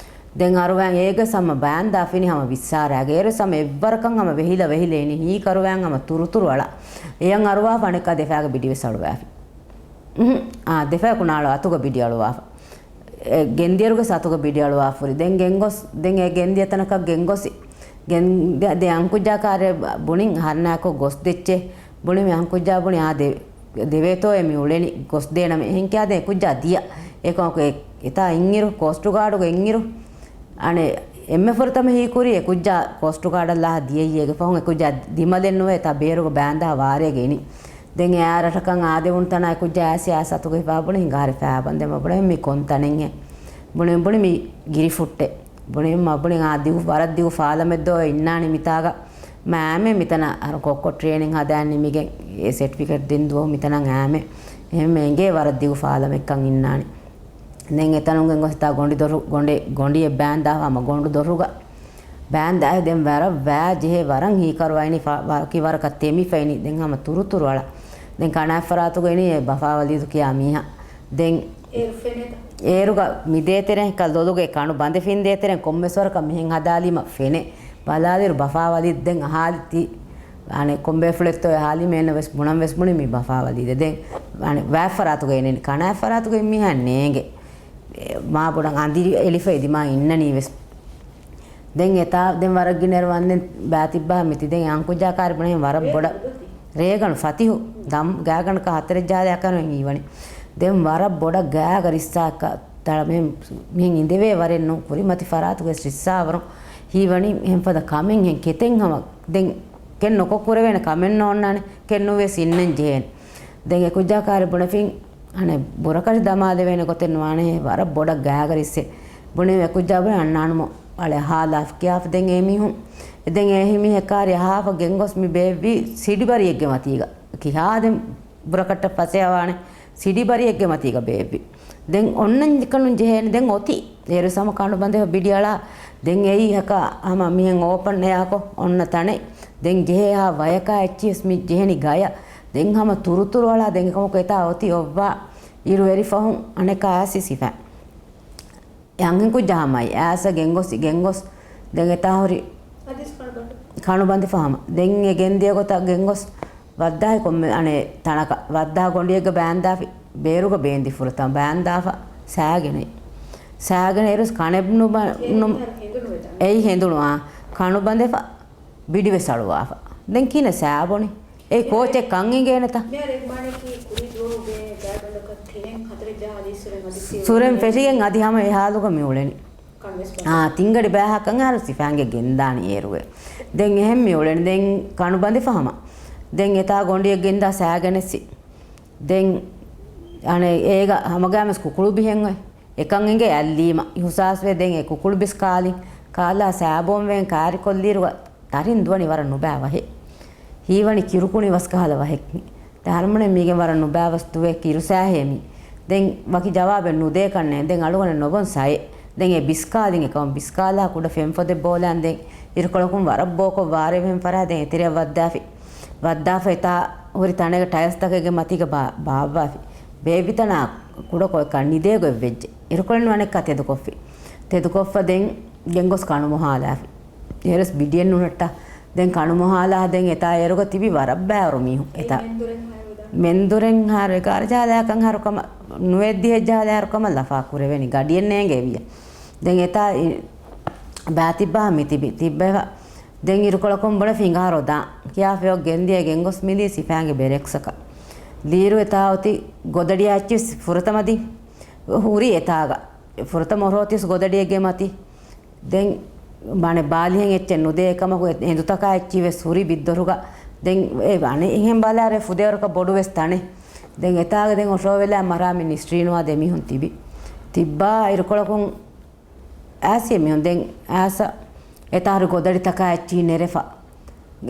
ދެން އަރުވައިން އޭގެ ސަމަ ބާންދާ ފިނި ހަމަ ވިއްސާރައިގެ އޭރު ސަމަ އެއްވަރަކަށް ހަމަ ވެހިލަ ވެހިލަ އިނި ހީކަރުވައިން ހަމަ ތުރުތުރު އަޅާ. އެޔަށް އަރުވާފަ އަނެއްކާ ދެފާގެ ބިޑިވެސް އަޅުވާފި. އުހު. އާ، ދެފާ ކުނާޅު އަތުގަ ބިޑި އަޅުވާފަ. އެ ގެންދިޔަރުގެ ސަތުގަ ބިޑި އަޅުވާފުރި. ދެން ގެންގޮސް، ދެން އެ ގެންދިޔަ ތަނަކަށް ގެންގޮސް، ގެން-، ދެ-، ދެ އަންކުއްޖާ ކާރެ ބުނިން ހަރުނާކޮށް ގޮސް ދެއްޗޭ. ބުނި މި އަންކުއްޖާ ބުނި އާ ދެ-، ދެވޭތޯއެ މި އުޅެނީ ގޮސްދޭނަމޭ. އެހެން ކިޔާދޭ ކުއްޖާ ދިޔަ. އެކަމަކު އެ-، އެތާ އިންއިރު، ކޯސްޓުގާޑުގަ އިންއިރު، އަނެއް އެންމެ ފުރަތަމަ ހީކުރީ އެ ކުއްޖާ ކޯސްޓުގާޑަށް ލާ ދިޔައީ. އޭގެ ފަހުން އެ ކުއްޖާ ދިމަލެއް ނުވެ އެތާ ބޭރުގަ ބާންދާ ވާރޭގަ އިނީ. ދެން އެއާ ރަށަކަށް އާދެވުނު ތަނާ އެކުއްޖާ އައިސް އާ ސަތުގަ ހިފާ ބުނި ހިނގާ ހަރި ފައިބަން ދެމަ ބުނި މި ކޮން ތަނެއްހޭ؟ ބުނި ބުނި މި ގިރިފުއްޓެއް. ބުނި މަ ބުނި އާ ދިގު ވަރަށް ދިގު ފާލަމެއް ދޯ އިންނާނީ މިތާގަ. މަ އާމެ މިތަނަށް އަރު ކޮއްކޮ ޓްރޭނިން ހަދާން ނިމިގެން އެ ސެޓްފިކެޓް ދިން ދުވަހު މިތަނަށް އާމެ. އެހެން އެނގޭ ވަރަށް ދިގު ފާލަމެއްކަން އިންނާނީ. ދެން އެތަނުން ގޮސް ތާ ގޮނޑި ދޮރު، ގޮނޑި، ގޮނޑިއެއް ބާންދާފަ ހަމަ ގޮނޑު ދޮރުގަ. ބާންދާ ދެން ވަރަށް ވައި ޖެހޭ ވަރަށް ހީކަރު އައިނީ ފަ-، ވަކި ވަރަކަށް ތެމިފައިނީ ދެން ހަމަ ތުރުތުރުއަޅަ. ދެން ކަނާތް ފަރާތުގަ އިނީ އެ ބަފާ ވަލީދު ކިޔާ މީހާ. ދެން އޭރު ފެނޭތަ؟ އޭރުގަ މި ދޭތެރެ ކަ ލޮލުގެ ކަނު ބަނދެފިން ދޭތެރެ ކޮންމެސް ވަރަކަށް މިހެން ހަދާލީމަ ފެނޭ. ބަލާލިރު ބަފާ ވަލީދު ދެން އަހާލި ތި އަނެ ކޮންބޭފުޅެއްތޯ އެ ހާލި މޭނަ ވެސް ބުނަން ވެސް ބުނި މި ބަފާ ވަލީދެ. ދެން އަނެ ވާތް ފަރާތުގަ އިނީ ކަނާތް ފަރާތުގަ މީހާ ނޭނގެ. މާ ބޮޑަށް އަނދިރި އެޅިފަ އެދިމާ އިންނަނީ ވެސް. ދެން އެތާ ދެން ވަރަށް ގިނައިރު ވަންދެން ބާތިއްބާ މިތި ދެން އަންކުއްޖާ ކާރި ބުނެހެން ވަރަށް ބޮޑަށް. ރޭގަނޑު ފަތިހު ދަމް ގާގަނޑަކަށް ހަތަރެއް ޖާލައަކަށް ހީވަނީ. ދެން ވަރަށް ބޮޑަށް ގާގަ ރިއްސާ ކަ-، ތަޅަ މިހެން، މިހެން އިނދެވޭ ވަރެއް ނޫން ކުރިމަތި ފަރާތުގެ ރިއްސާވަރު ހީވަނީ އެހެން ފަދަ ކަމެއް ހެން ކެތެއް ހަމަ ދެން ކެން ނުކޮށް ކުރެވޭނެ ކަމެއް ނޯންނާނެ ކެން ނުވެސް އިންނަން ޖެހޭނެ. ދެން އެކުއްޖާ ކާރި ބުނެފިން އަނެއް ބުރަކަށި ދަމާލެވޭނެ ގޮތެއް ނުވާނެ ވަރަށް ބޮޑަށް ގާގަ ރިއްސެ. ބުނެ އެކުއްޖާ ބުނެ އަންނާނުމު އަޅެ ހާލާފަ ކިޔާފަ ދެން އެ މީހުން. ދެން އެ މީހެއް ކާރި އަހާފަ ގެންގޮސް މި ބޭއްވި ސިޑިބަރިއެއްގެ މަތީގަ. ކިހާ ދެން ބުރަކަށްޓަށް ފަސޭހަވާނެ ސިޑިބަރިއެއްގެ މަތީގަ ބޭއްވި. ދެން އޮންނަން ކަނުން ޖެހޭނެ ދެން އޮތީ. އޭރު ސަމަ ކަނޑު ބަނދެފަ ބިޑިއަޅާ ދެން އެއީ ހަކަ ހަމަ މިހެން އޯޕަން އެއާކޮށް އޮންނަ ތަނެއް. ދެން ޖެހޭހާ ވަޔަކާ އެއްޗިސް މި ޖެހެނި ގަޔަ. ދެން ހަމަ ތުރުތުރު އަޅާ ދެން އެކަމަކު އެތާ އޮތީ އޮއްވާ އިރު އެރި ފަހުން އަނެކާ އައިސް ސިފަ. އެ އަންހެންކުއްޖާ ހަމައި އާސަ ގެންގޮސް، ގެންގޮސް ދެން އެތާ ހުރި ކަނު ބަނދެފަ ހަމަ. ދެން އެ ގެންދިޔަ ގޮތަށް ގެންގޮސް ވައްދާހި ކޮންމެ އަނެއް ތަނަކަށް ވައްދާ ގޮނޑިއެއްގަ ބާންދާފި ބޭރުގަ ބޭންދި ފުރަތަމަ ބާންދާފަ ސާގެނެއް. ސާގެނެއް އިރުސް ކަނެއް ނުބަ-، ނު-، އެއީ ހެނދުނު އާ. ކަނު ބަނދެފަ ބިޑިވެސް އަޅުވާފަ. ދެން ކިހިނެއް ސާބޮނި؟ އެއީ ކޯޗެއް ކަން އިނގޭނެތަ؟ މިހާރު އެ މާނައަކީ ކުރީ ދުވަހުގެ ގާތްގަނޑަކަށް ތިނެއް ހަތަރެއް ޖަހާލީ ސުރެން އަދި ސުރެން ފެށިގެން އަދި ހަމަ އެ ހާލުގަ މި އުޅެނީ. އާ، ތިންގަޑި ބައިހާކަން އަހަރު ސިފާންގެ ގެންދާނީ އޭރުވެ. ދެން އެހެން މި އުޅެނީ. ދެން ކަނު ބަނދެފަ ހަމަ. ދެން އެތާ ގޮނޑިއެއް ގެންދާ ސާގެނެއްސި. ދެން އަނެއް އޭގަ ހަމަގާމެސް ކުކުޅު ބިހެން އޮތް. އެކަން އިނގޭ އައްލީމަ އިހުސާސްވެ ދެން އެ ކުކުޅު ބިސް ކާލިން ކާލާ ސާބޯންވެން ކާރިކޮށްލިއިރުގަ ތަރިން ދުވަނީ ވަރަށް ނުބާ ވަހެއް. ހީވަނީ ކިރުކުނި ވަސް ކަހަލަ ވަހެއް. ތަހަރުމަނެ މީގެން ވަރަށް ނުބާ ވަސް ދުވޭ ކިރުސާހޭ މީ. ދެން ވަކި ޖަވާބެއް ނުދޭ ކަންނޭ. ދެން އަޅުގަނޑަށް ނޮބޮން ސައެއް. ދެން އެ ބިސް ކާލިން އެކަމަށް ބިސް ކާލާ ކުޑަ ފެންފޮދެއް ބޯލާން ދެން އިރުކޮޅަކުން ވަރަށް ބޯކޮށް ވާރޭ ފެން ފަރާ ދެން އެތެރެއަށް ވައްދާފި. ވައްދާފަ އެތާ ހުރި ތަނެއްގަ ޓައިލްސްތަކެއްގެ މަތީގަ ބާ-، ބާއްވާފި. ބޭއްވިތަނާ ކުޑަކޮށް ކަން ނިދޭ ގޮތްވެއްޖެ. އިރުކޮޅެއް ނުވަނެއްކާ ތެދުކޮށްފި. ތެދުކޮށްފަ ދެން ގެންގޮސް ކަނު މޮހާލާފި. އޭރުސް ބިޑިއެއް ނުނައްޓާ. ދެން ކަނު މޮހާލާ ދެން އެތާ އޭރުގަ ތިބި ވަރަށް ބައިވަރު މީހުން. އެތާ މެންދުރެން ހާރު އެގާރަ ޖާލާކަން ހާރު ކަމަށް ނުވެ ދިހަ ޖާލާ ހާރު ކަމަށް ލަފާ ކުރެވެނި ގަޑިއެއް ނޭނގެ ވިޔަ. ދެން އެތާ އި-، ބާތިއްބާ މި ތިބި ތިއްބެވަ. ދެން އިރުކޮޅަކުން ބުނެ ފިނގާ ރޮދާ. ކިޔާފިޔޮ ގެންދިޔަ ގެންގޮސް މިދީ ސިފާންގެ ބެރެކްސަކަށް. ލީރު އެތާ އޮތި ގޮދަޑި އައްޗިސް ފުރަތަމަ ދިން ހުރި އެތާގަ. ފުރަތަމަ ހޮރޯތިސް ގޮދަޑިއެއްގެ މަތި. ދެން މާނެ ބާލިހެން އެއްޗެއް ނުދޭ ކަމަކު އެ-، އެނދުތަކާ އެއްޗި ވެސް ހުރި ބިއްދޮރުގަ. ދެން އެ އަނެއް އެހެން ބަލާރެ ފުދޭވަރަކަށް ބޮޑު ވެސް ތަނެއް. ދެން އެތާގަ ދެން އޮށޯވެލާ މަރާ މި ނިސްޓްރީނުވާ ދެ މީހުން ތިބި. ތިއްބާ އިރުކޮޅަކުން އާސި މީހުން ދެން އާސަ އެތާރު ގޮދަޑިތަކާ އެއްޗި ނެރެފަ.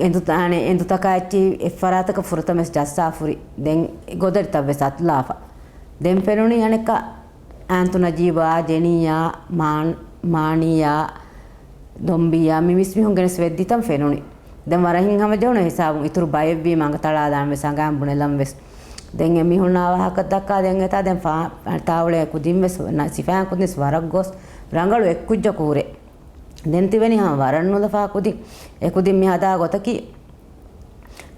އެނދު ތާނެ އެނދުތަކާ އެއްޗި އެއްފަރާތަކަށް ފުރަތަމަސް ޖައްސާފުރި. ދެން ގޮދަޑިތައް ވެސް އަތުލާފަ. ދެން ފެނުނީ އަނެއްކާ އާންތު ނަޖީބާ، ޖެނީއާ، މާން-، މާނީއާ، ދޮންބީއާ މި މިސް މީހުން ގެނެސް ވެއްދިތަން ފެނުނީ. ދެން ވަރަށް ހިތްހަމަޖެހުނު ހިސާބުން އިތުރު ބައެއްވީ މަނގަ ތަޅާލާން ވެސް އަނގައިން ބުނެލަން ވެސް. ދެން އެ މީހުންނާ ވާހަކަ ދައްކާ ދެން އެތާ ދެން ފާ-، ތާވަޅެ ކުދިން ވެސް ނަ-، ސިފާ ކުދިން ވަރަށް ގޮސް ރަނގަޅު އެއްކުއްޖަކު ހުރޭ. ދެން ތިބެނީ ހަމަ ވަރަށް ނުލަފާ ކުދިން. އެ ކުދިން މި ހަދާ ގޮތަކީ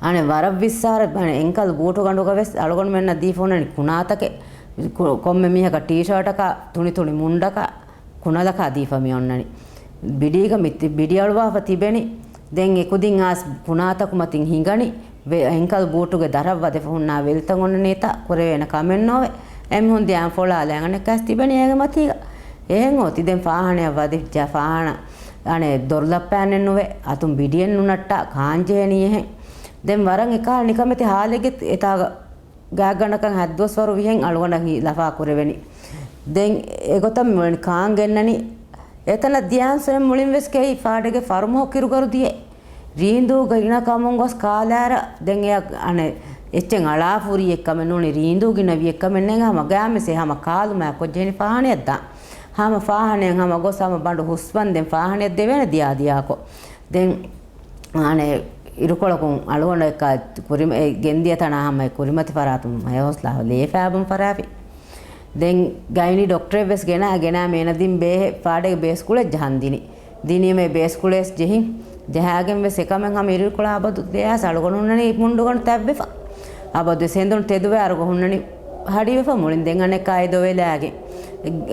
އަނެއް ވަރަށް ވިއްސާރަ، އަނެއް އެންކަލް ބޫޓުގަނޑުގަ ވެސް އަޅުގަނޑުމެންނަށް ދީފަ އޮންނަނީ ކުނާތަކެއް. ކު-، ކޮންމެ މީހަކަށް ޓީޝާޓަކާ، ތުނިތުނި މުންޑަކާ، ކުނަލަކާ ދީފަ މި އޮންނަނީ. ބިޑީގަ މި ތި-، ބިޑި އަޅުވާފަ ތިބެނީ. ދެން އެ ކުދިން އާސް ކުނާތަކު މަތިން ހިނގަނީ. ވެ-، އެންކަލް ބޫޓުގެ ދަރަށް ވަދެފަ ހުންނާ ވެލްތައް އޮންނަނީތާ ކުރެވޭނެ ކަމެއް ނޯވެ. އެމީހުން ދިޔާން ފޮޅާލާ އަނެއްކާސް ތިބެނީ އޭގެ މަތީގަ. އެހެން އޮތީ ދެން ފާހާނައަށް ވަދެއްޖާ ފާހާނަ އަނެއް ދޮރުލައްޕާނެއް ނުވެ. އަތުން ބިޑިއެއް ނުނައްޓާ ކާންޖެހެނީ އެހެން. ދެން ވަރަށް އެކަހަލަ ނިކަމެތި ހާލެއްގެ އެތާގަ ގާތްގަނޑަކަށް ހަތްދުވަސްވަރު ވިހެން އަޅުގަނޑަށް ހި-، ލަފާ ކުރެވެނީ. ދެން އެގޮތަށް މިވަނީ ކާން ގެންނަނީ. އެތަނަށް ދިޔާންސުރެން މުޅިން ވެސް ކެއި ފާޑެގެ ފަރުމޯ ކިރުގަރު ދިޔަ. ރީނދޫ ގިނަ ކަމުން ގޮސް ކާލާރަ ދެން އެއަށް އަނެއް އެއްޗެއް އަޅާފުރި އެއްކަމެއް ނޫނީ، ރީނދޫ ގިނަ ވި އެއްކަމެއް ނޭނގެ ހަމަ ގާމެސޭ ހަމަ ކާލުމާ ކޮށްޖެހެނީ ފާހަނައަށް ދާ. ހަމަ ފާހަނައަށް ހަމަ ގޮސް ހަމަ ބަނޑު ހުސްވަންދެން ފާހަނައަށް ދެވޭނެ ދިޔާ ދިޔާކޮށް. ދެން އަނެއް އިރުކޮޅަކުން އަޅުގަނޑަކާ ކުރިމަ-، އެ ގެންދިޔަ ތަނާ ހަމަ އެ ކުރިމަތި ފަރާތުން ހައިހޮސްލާ ލޭފާބުން ފަރާފި. ދެން ގައިނީ ޑޮކްޓަރެއް ވެސް ގެނާ، ގެނާ މޭނަދިން ބޭހެއް ފާޑެގެ ބޭސް ކުޅެއް ޖަހަން ދިނީ. ދިނީމޭ ބޭސް ކުޅެސް ޖެހިން. ޖަހާގެން ވެސް އެކަމެއް ހަމަ އިރުކޮޅާ އަބަދު ދެއަސް އަޅުގަނޑު ހުންނަނީ މުންޑުގަނޑު ތަތްވެފަ. އަބަދު ވެސް ހެނދުނު ތެދުވެ އަރުގަ ހުންނަނީ ހަޑިވެފަ މުޅިން ދެން އަނެއްކާ އެ ދޮވެލާގެން.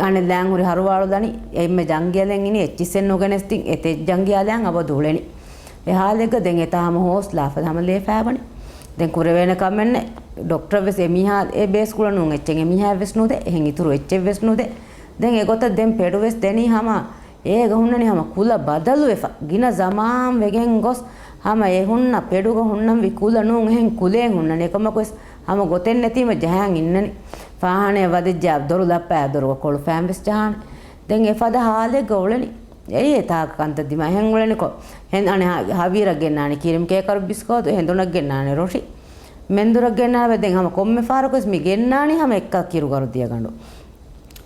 އަނެއް ލާން ހުރި ހަރުވާޅުލަނީ އެންމެ ޖަންގިއަލެން އިނީ އެއްޗިއްސެއް ނުގެނެސް ތިން އެތެއް ޖަންގިއަލާން އަބަދު އުޅެނީ. އެ ހާލެއްގަ ދެން އެތާ ހަމަ ހޯސްލާފަ ހަމަ ލޭފާވަނީ. ދެން ކުރެވޭނެ ކަމެއްނެއް. ޑޮކްޓަރ ވެސް އެމީހާ އެ ބޭސް ކުޅަނޫން އެއްޗެއް އެމީހާ ވެސް ނުދޭ. އެހެން އިތުރު އެއްޗެއް ވެސް ނުދޭ. ދެން އެގޮތަށް ދެން ޕެޑު ވެސް ދެނީ ހަމަ އޭގަ ހުންނަނީ ހަމަ ކުލަ ބަދަލުވެފަ، ގިނަ ޒަމާން ވެގެން ގޮސް ހަމަ އެ ހުންނަ ޕެޑުގަ ހުންނަންވީ ކުލަ ނޫން އެހެން ކުލައެއް ހުންނަނީ. އެކަމަކުވެސް ހަމަ ގޮތެއް ނެތީމަ ޖަހާން އިންނަނީ. ފާހާނައަށް ވަދެއްޖާ ދޮރު ލައްޕާ ދޮރުގަ ކޮޅުފައިން ވެސް ޖަހާނެ. ދެން އެފަދަ ހާލެއްގަ އުޅެނީ. އެއީ އެތާ ކަންތައް ދިމާ އެހެން އުޅެނިކޮށް، ހެން އަނެއް ހަ-، ހަވީރަށް ގެންނާނެ ކީރިމް ކޭކަރު ބިސްކޯދު، ހެނދުނަށް ގެންނާނެ ރޮށި. މެންދުރަށް ގެންނާނެ ދެން ހަމަ ކޮންމެ ފަހަރަކުވެސް މި ގެންނާނީ ހަމަ އެއްކަ ކިރުގަރު ދިޔަގަނޑު.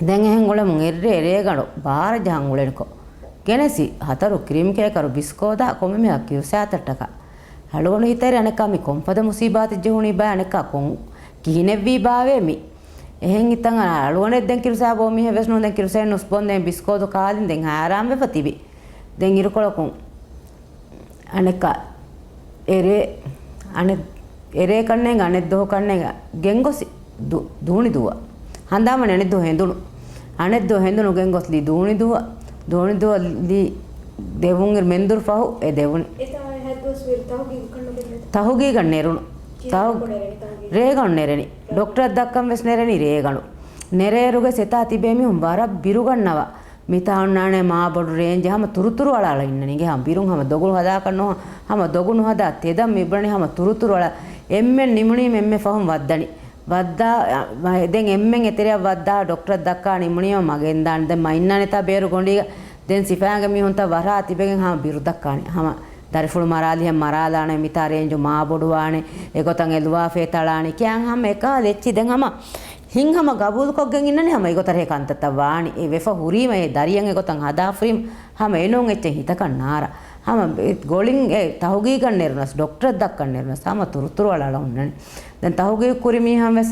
ދެން އެހެން އުޅެމުން އެއްރޭ ރޭގަނޑު ބާރަ ޖަހަން އުޅެނިކޮށް، ގެނެސި ހަތަރު ކްރީމް ކޭކަރު ބިސްކޯދާ ކޮންމެ މީހާ ކިރުސާތަށްޓަކާ. އަޅުގަނޑު ހިތަށް އަނެއްކާ މި ކޮންފަދަ މުސީބާތެއް ޖެހުނީ ބާ އަނެއްކާ ކޮން ކިހިނެއްވީ ބާވޭ މި. އެހެން ހިތަށް އަންނަ އަޅުގަނޑެއް ދެން ކިރުސާ ބޯ މީހެއް ވެސް ނޫން ދެން ކިރުސައެއް ނުސްބޮންދޭ ބިސްކޯދު ކާލިން ދެން ހައިރާންވެފަ ތިބި. ދެން އިރުކޮޅަކުން އަނެއްކާ އެރޭ، އަނެއް އެރޭ ކަންނޭނގެ އަނެއް ދުވަހު ކަންނޭނގެ ގެންގޮސް ދު-، ދޫނި ދުވަ. ހަނދާންވަނީ އަނެއް ދުވަހު ހެނދުނު. އަނެއް ދުވަހު ހެނދުނު ގެންގޮސް ލީ ދޫނި ދުވަ. ދޫނި ދުވަ ލީ ދެވުން އިރު މެންދުރު ފަހު އެ ދެވުނީ. އެތާ ހަތް ދުވަސް ވީރު ތަހުގީގު ކަންނު ގެންނެތަ؟ ތަހުގީގަށް ނެރުނު. ކީއްވެ ތަހު-، ނެރެނީ ތަހުގީގު؟ ރޭގަނޑު ނެރެނީ. ޑޮކްޓަރަށް ދައްކަން ވެސް ނެރެނީ ރޭގަނޑު. ނެރޭއިރުގެ އެތާ ތިބޭ މީހުން ވަރަށް ބިރުގަންނަވާ. މިތާ އޮންނާނެ މާބޮޑު ރޭންޖެއް ހަމަ ތުރުތުރު އަޅައަޅަ އިންނަނީ. އިނގޭ ހަމަ ބިރުން ހަމަ ދޮގު ހަދާކަށް ނު-، ހަމަ ދޮގު ނުހަދާ ތެދަށް މިބުނަނީ ހަމަ ތުރުތުރު އަޅަ. އެންމެން ނިމުނީމަ އެންމެ ފަހުން ވައްދަނީ. ވައްދާ، އަ، ދެން އެންމެން އެތެރެއަށް ވައްދާ ޑޮކްޓަރަށް ދައްކާ ނިމުނީމަ މަގެއިންދާނެ. ދެން މަ އިންނާނެތާ ބޭރު ގޮނޑީގަ. ދެން ސިފައިންގެ މީހުންތައް ވަރާ ތިބެގެން ހަމަ ބިރު ދައްކާނެ. ހަމަ ދަރިފުޅު މަރާލިހެން މަރާލާނެ، މިތާ ރޭންޖު މާބޮޑުވާނެ، އެގޮތަށް އެ ލުވާފޭ ތަޅާނެ ކިޔާން ހަމަ އެކާލެ އެއްޗި ދެން ހަމަ ހިން ހަމަ ގަބޫލުކޮށްގެން އިންނަނީ ހަމަ އެގޮތަށް ކަންތައްތައް ވާނީ. އެ ވެފަ ހުރީމަ އެ ދަރިޔަށް އެގޮތަށް ހަދާފުރީމަ ހަމަ އެނޫން އެއްޗެއް ހިތަކަށް ނާރާ. ހަމަ އެ ގޮޅިން އެ ތަހުގީގަށް ނެރުނަސް، ޑޮކްޓަރަށް ދައްކަން ނެރުނަސް ހަމަ ތުރުތުރު އަޅައަޅަ ހުންނަނީ. ދެން ތަހުގީގު ކުރި މީހުން ވެސް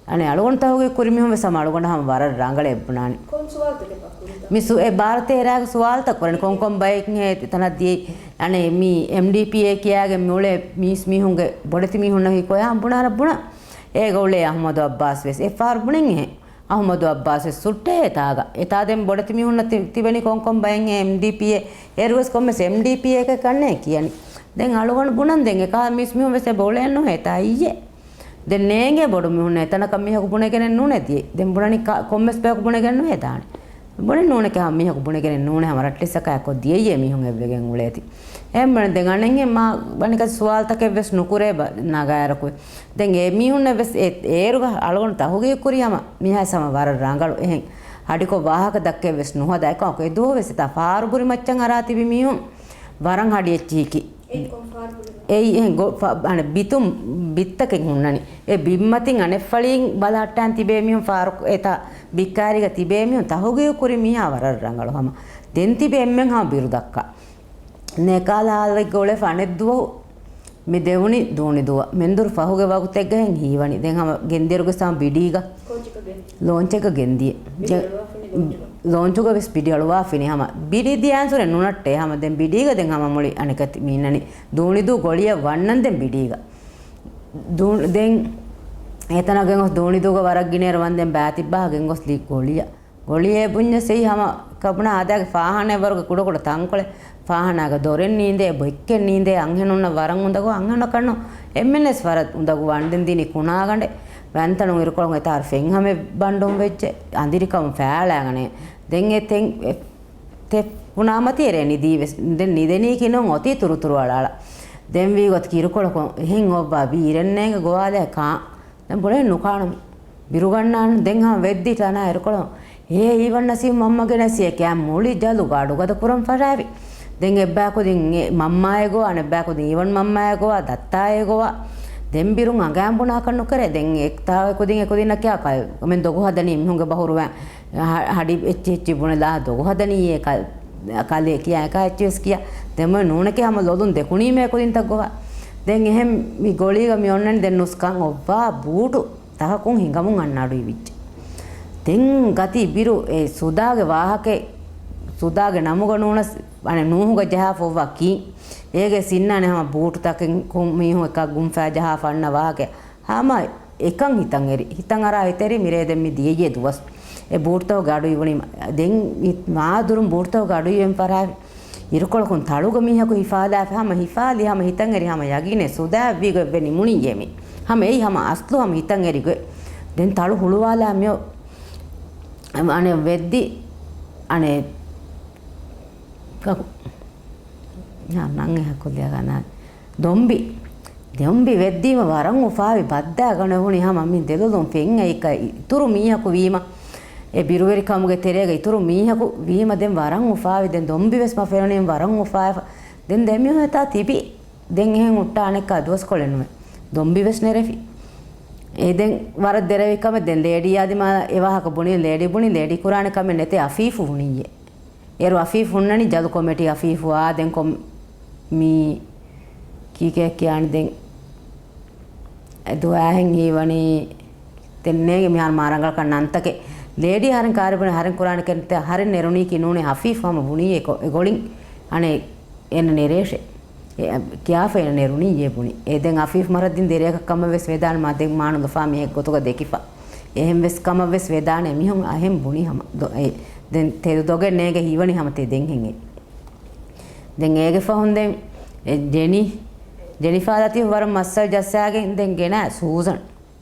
އަނެއް އަޅުގަނޑު ތަހުގީގު ކުރި މީހުން ވެސް ހަމަ އަޅުގަނޑަށް ހަމަ ވަރަށް ރަނގަޅަށް އެއްބުނާނެ. ކޮން ސުވާލުތަކެއް ބާ ކުރިތަ؟ މި ސު-، އެ ބާރަ ތޭރާގެ ސުވާލުތައް ކުރަނީ. ކޮންކޮން ބައެއް ހޭ ތަނަށް ދިޔައީ. އަނެއް މި އެމްޑީޕީއޭ ކިޔާގެން މި އުޅޭ މީސް މީހުންގެ ބޮޑެތި މީހުންނަކީ ކޮއާ ބުނާރަ ބުނާ. އޭގަ އުޅޭ އަހުމަދު އައްބާސް ވެސް އެއްފަހަރު ބުނިން އެހެން. އަހުމަދު އައްބާސް ވެސް ސުއްޓޭ އެތާގަ. އެތާ ދެން ބޮޑެތި މީހުންނަށް ތި-، ތިބެނީ ކޮންކޮން ބައެއް އެމްޑީޕީއޭ. އޭރު ވެސް ކޮންމެސް އެމްޑީޕީއޭ ކަންނޭ ކިޔަނީ. ދެން އަޅުގަނޑު ބުނަން ދެން އެކާ މީސް މީހުން ވެސް އެބަ އުޅޭން ނުހޭ އެތާ އިއްޔެ. ދެން ނޭނގޭ ބޮޑު މީހުންނަށް އެތަނަކަށް މީހަކު ބުނެގެނެއް ނޫނޭ ދިޔައީ. ދެން ބުނަނީ ކަ-، ކޮންމެސް ބަޔަކު ބުނެގެން ނުހޭ ދާނެ. ބުނެ ނޫނެކޭ ހަމަ މީހަކު ބުނެގެނެއް ނޫނޭ ހަމަ ރައްޓެއްސަކާ އެކޮށް ދިޔައީ މީހުން އެއްވެގެން އުޅޭތީ. އެހެން ބުނެ ދެން އަނެއްހެން މާ ވަނިކަ ސުވާލުތަކެއް ވެސް ނުކުރޭ ބަ-، ނަގާއިރަކު. ދެން އެ މީހުންނަށް ވެސް އެ-، އޭރުގަ އަޅުގަނޑު ތަހުގީގު ކުރީ ހަމަ މީހާ ހަމަ ވަރަށް ރަނގަޅު އެހެން ހަޑިކޮށް ވާހަކަ ދައްކައެއް ވެސް ނުހަދާ. އެކަމަކު އެ ދުވަހު ވެސް އެތާ ފާރު ބުރި މައްޗަށް އަރާ ތިބި މީހުން ވަރަށް ހަޑި އެއްޗިހިކި. އެއީ ކޮން ފާރު ބުރި؟ އެއީ އެހެން ގޮ-، ފަ-، އަނެއް ބިތުން ބިއްތަކެއް ހުންނަނީ. އެ ބިންމަތިން އަނެއްފަޅިން ބަލަހައްޓާން ތިބޭ މީހުން ފާރު އެތާ ބިއްކާރީގަ ތިބޭ މީހުން ތަހުގީގު ކުރި މީހާ ވަރަށް ރަނގަޅު ހަމަ. ދެން ތިބޭ އެންމެން ހަމަ ބިރު ދައްކާ. ނޭކާލާލެއްގަ އުޅެފަ އަނެއް ދުވަހު މި ދެވުނީ ދޫނި ދުވަ. މެންދުރު ފަހުގެ ވަގުތެއްގަ ހެން ހީވަނީ. ދެން ހަމަ ގެންދިޔައިރުގެ ސާމް ބިޑީގަ. ކޯޗަކަށް ގެން. ލޯންޗެއްގަ ގެންދިޔަ. ބިޑި ގެ-، އަޅުވާފިނި ލޯންޗުގަ. ލޯންޗުގަ ވެސް ބިޑި އަޅުވާފިނި ހަމަ. ބިޑި ދިޔާންސުރެ ނުނައްޓޭ ހަމަ. ދެން ބިޑީގަ ދެން ހަމަ މުޅި އަނެކަތި މީންނަނީ. ދޫނި ދޫ ގޮޅިއަށް ވަންނަން ދެން ބިޑީގަ. ދޫ-، ދެން އެތަނަށް ގެންގޮސް ދޫނި ދޫގަ ވަރަށް ގިނައިރު ވަންދެން ބާތިއްބާ ގެންގޮސް ލީ ގޮޅިއަށް. ގޮޅިއޭ ބުންޏަސް އެއީ ހަމަ ކަބުނާ އާދައިގެ ފާހާނައެއް ވަރުގެ ކުޑަކުޑަ ތަންކޮޅެއް. ފާހާނާގަ ދޮރެއް ނީނދޭ، ބޮއްކެއް ނީނދޭ، އަންހެނުންނަށް ވަރަށް އުނދަގޫ، އަންހެނަކަށްނު އެންމެންވެސް ވަރަށް އުނދަގޫ ވާން ދެން ދިނީ ކުނާގަނޑެއް. ވަންތަނު އިރުކޮޅުން އެތާރު ފެން ހަމެއް ބަންޑުން ވެއްޖެ، އަނދިރިކަމުން ފާޅާގަނެ. ދެން އެ ތެން އެ ތެ ކުނާމަތި އެރޭ ނިދީ ވެސް. ދެން ނިދެނީ ކިނުން އޮތީ ތުރުތުރު އަޅާޅަ. ދެން ވީ ގޮތަކީ އިރުކޮޅަކުން އެހެން އޮއްވާ ބީރެއް ނޭނގެ ގޮވާލޭ ކާން. ދެން ބުނެ ނުކާނަން. ބިރުގަންނާން ދެން ހަމަ ވެއްދި ޓަނާ އިރުކޮޅު. އޭ އީވަން ނަސީމް މަންމަގެ ނަސީ ކާ މުޅި ޖަލު ގަޑުގަދަ ކުރަން ފަށާފި. ދެން އެއްބައި ކުދިން އެ މަންމާއެއް ގޮވާ، އަނެއްބައި ކުދިން އީވަން މަންމާއެއް ގޮވާ، ދައްތާއެއް ގޮވާ. ދެން ބިރުން އަނގައިން ބުނާކަށް ނުކެރޭ. ދެން އެއްތާ ކުދިން އެކުދިންނަކީ ކަ-، މެން ދޮގު ހަދަނީ މީހުންގެ ބަހުރުވައި ހަ-، ހަޑި އެއްޗި އެއްޗި ބުނެލާ ދޮގު ހަދަނީ އެ ކަ-، ކަލޭ ކިޔާ އެކާ އެއްޗިވެސް ކިޔާ. ދެން މޮޔަ ނޫނެކޭ ހަމަ ލޮލުން ދެކުނީމޭ ކުދިންތައް ގޮވާ. ދެން އެހެން މި ގޮޅީގަ މި އޮންނަނީ ދެން ނުސްކަން އޮއްވާ ބޫޓު ތަކަކުން ހިނގަމުން އަންނަ އަޑު އިވިއްޖެ. ދެން ގަތީ ބިރު އެ ސުދާގެ ވާހަކަ، ސުދާގެ ނަމުގަ ނޫނަސް އަނެއް ނޫހުގަ ޖަހާފަ އޮއްވާ ކީ. އޭގެ ސިންނާނެ ހަމަ ބޫޓު ތަކެއް ކު-، މީހުން އެކަށް ގުންފައި ޖަހާފަ އަންނަ ވާހަކަ. ހަމަ އެކަން ހިތަށް އެރި. ހިތަށް އަރާ ހިތަށް އެރި މިރޭ ދެން މި ދިޔައީ ދުވަސް. އެ ބޫޓުތަކުގެ އަޑު އިވުނީ ދެން މި-، މާ ދުރުން ބޫޓުތަކުގެ އަޑު އިވެން ފަށާފި. އިރުކޮޅަކުން ތަޅުގަ މީހަކު ހިފާލާފި ހަމަ ހިފާލި ހަމަ ހިތަށް އެރި ހަމަ ޔަގީނެއް ސުދާ ވީގޮތް ވެ ނިމުނީ އެމީ. ހަމަ އެއީ ހަމަ އަސްލު ހަމަ ހިތަށް އެރި ގޮތް. ދެން ތަޅު ހުޅުވާލާ މިއޮ އަނެއް ވެއްދި އަނެއް ކަކު. ނާ ނަން އެހަކުލިއަގަނާ ދޮންބި. ދޮންބި ވެއްދީމަ ވަރަށް އުފާވި ބައްދާ ގަނެވުނީ ހަމަ މި ދެލޮލުން ފެން އައިކަ އިތުރު މީހަކު ވީމަ. އެ ބިރުވެރިކަމުގެ ތެރޭގަ އިތުރު މީހަކު ވީމަ ދެން ވަރަށް އުފާވި. ދެން ދޮންބި ވެސް މަ ފެނުނީ ވަރަށް އުފާވެފަ. ދެން ދެމީހުން އެތާ ތިބި. ދެން އެހެން ހުއްޓާ އަނެއްކާ ދުވަސްކޮޅެއް ނުވެ. ދޮންބި ވެސް ނެރެފި. އެ ދެން ވަރަށް ދެރަވި ކަމެއް ދެން ލޭޑީއާ ދިމާ އެ ވާހަކަ ބުނި ލޭޑީ ބުނި ލޭޑީ ކުރާނެ ކަމެއް ނެތޭ އަފީފު ބުނިއްޔޭ. އޭރު އަފީފް ހުންނަނީ ޖަލު ކޮމިޓީ އަފީފުއާ ދެން ކޮ-، މީ ކީކޭ ކިޔާނީ ދެން އެ ދުވަހެން ހީވަނީ ދެން ނޭނގެ މިހާރު މާ ރަނގަޅަކަށް ނަންތަކެއް. ލޭޑީ ހަރެން ކާރި ބުނި ހަރެން ކުރާނެ ކެންތެ ހަރެން ނެރުނީކީ ނޫނީ އަފީފް ހަމަ ބުނީ އެ ކޮ-، އެ ގޮޅިން އަނެއް އޭނަ ނެރޭށޭ. އެ ކިޔާފަ އޭނަ ނެރުނީ އޭ ބުނި. އެ ދެން އަފީފް މަރަށް ދިން ދެރައަކަށް ކަމަށް ވެސް ވެދާނެ މާ ދެން މާ ނުލަފާ މީހެއް ގޮތުގަ ދެކިފަ. އެހެން ވެސް ކަމަށް ވެސް ވެދާނެ އެމީހުން އަހެން ބުނި ހަމަ. ދޮ-، އެ ދެން ތެދު ދޮގެއް ނޭނގެ ހީވަނީ ހަމަ ތެދެއްހެން އެ. ދެން އޭގެ ފަހުން ދެން އެ ޖެނި، ޖެނިފާ ލަތީފް ވަރަށް މައްސަލް ޖައްސާގެން ދެން ގެނާ ސޫޒަން.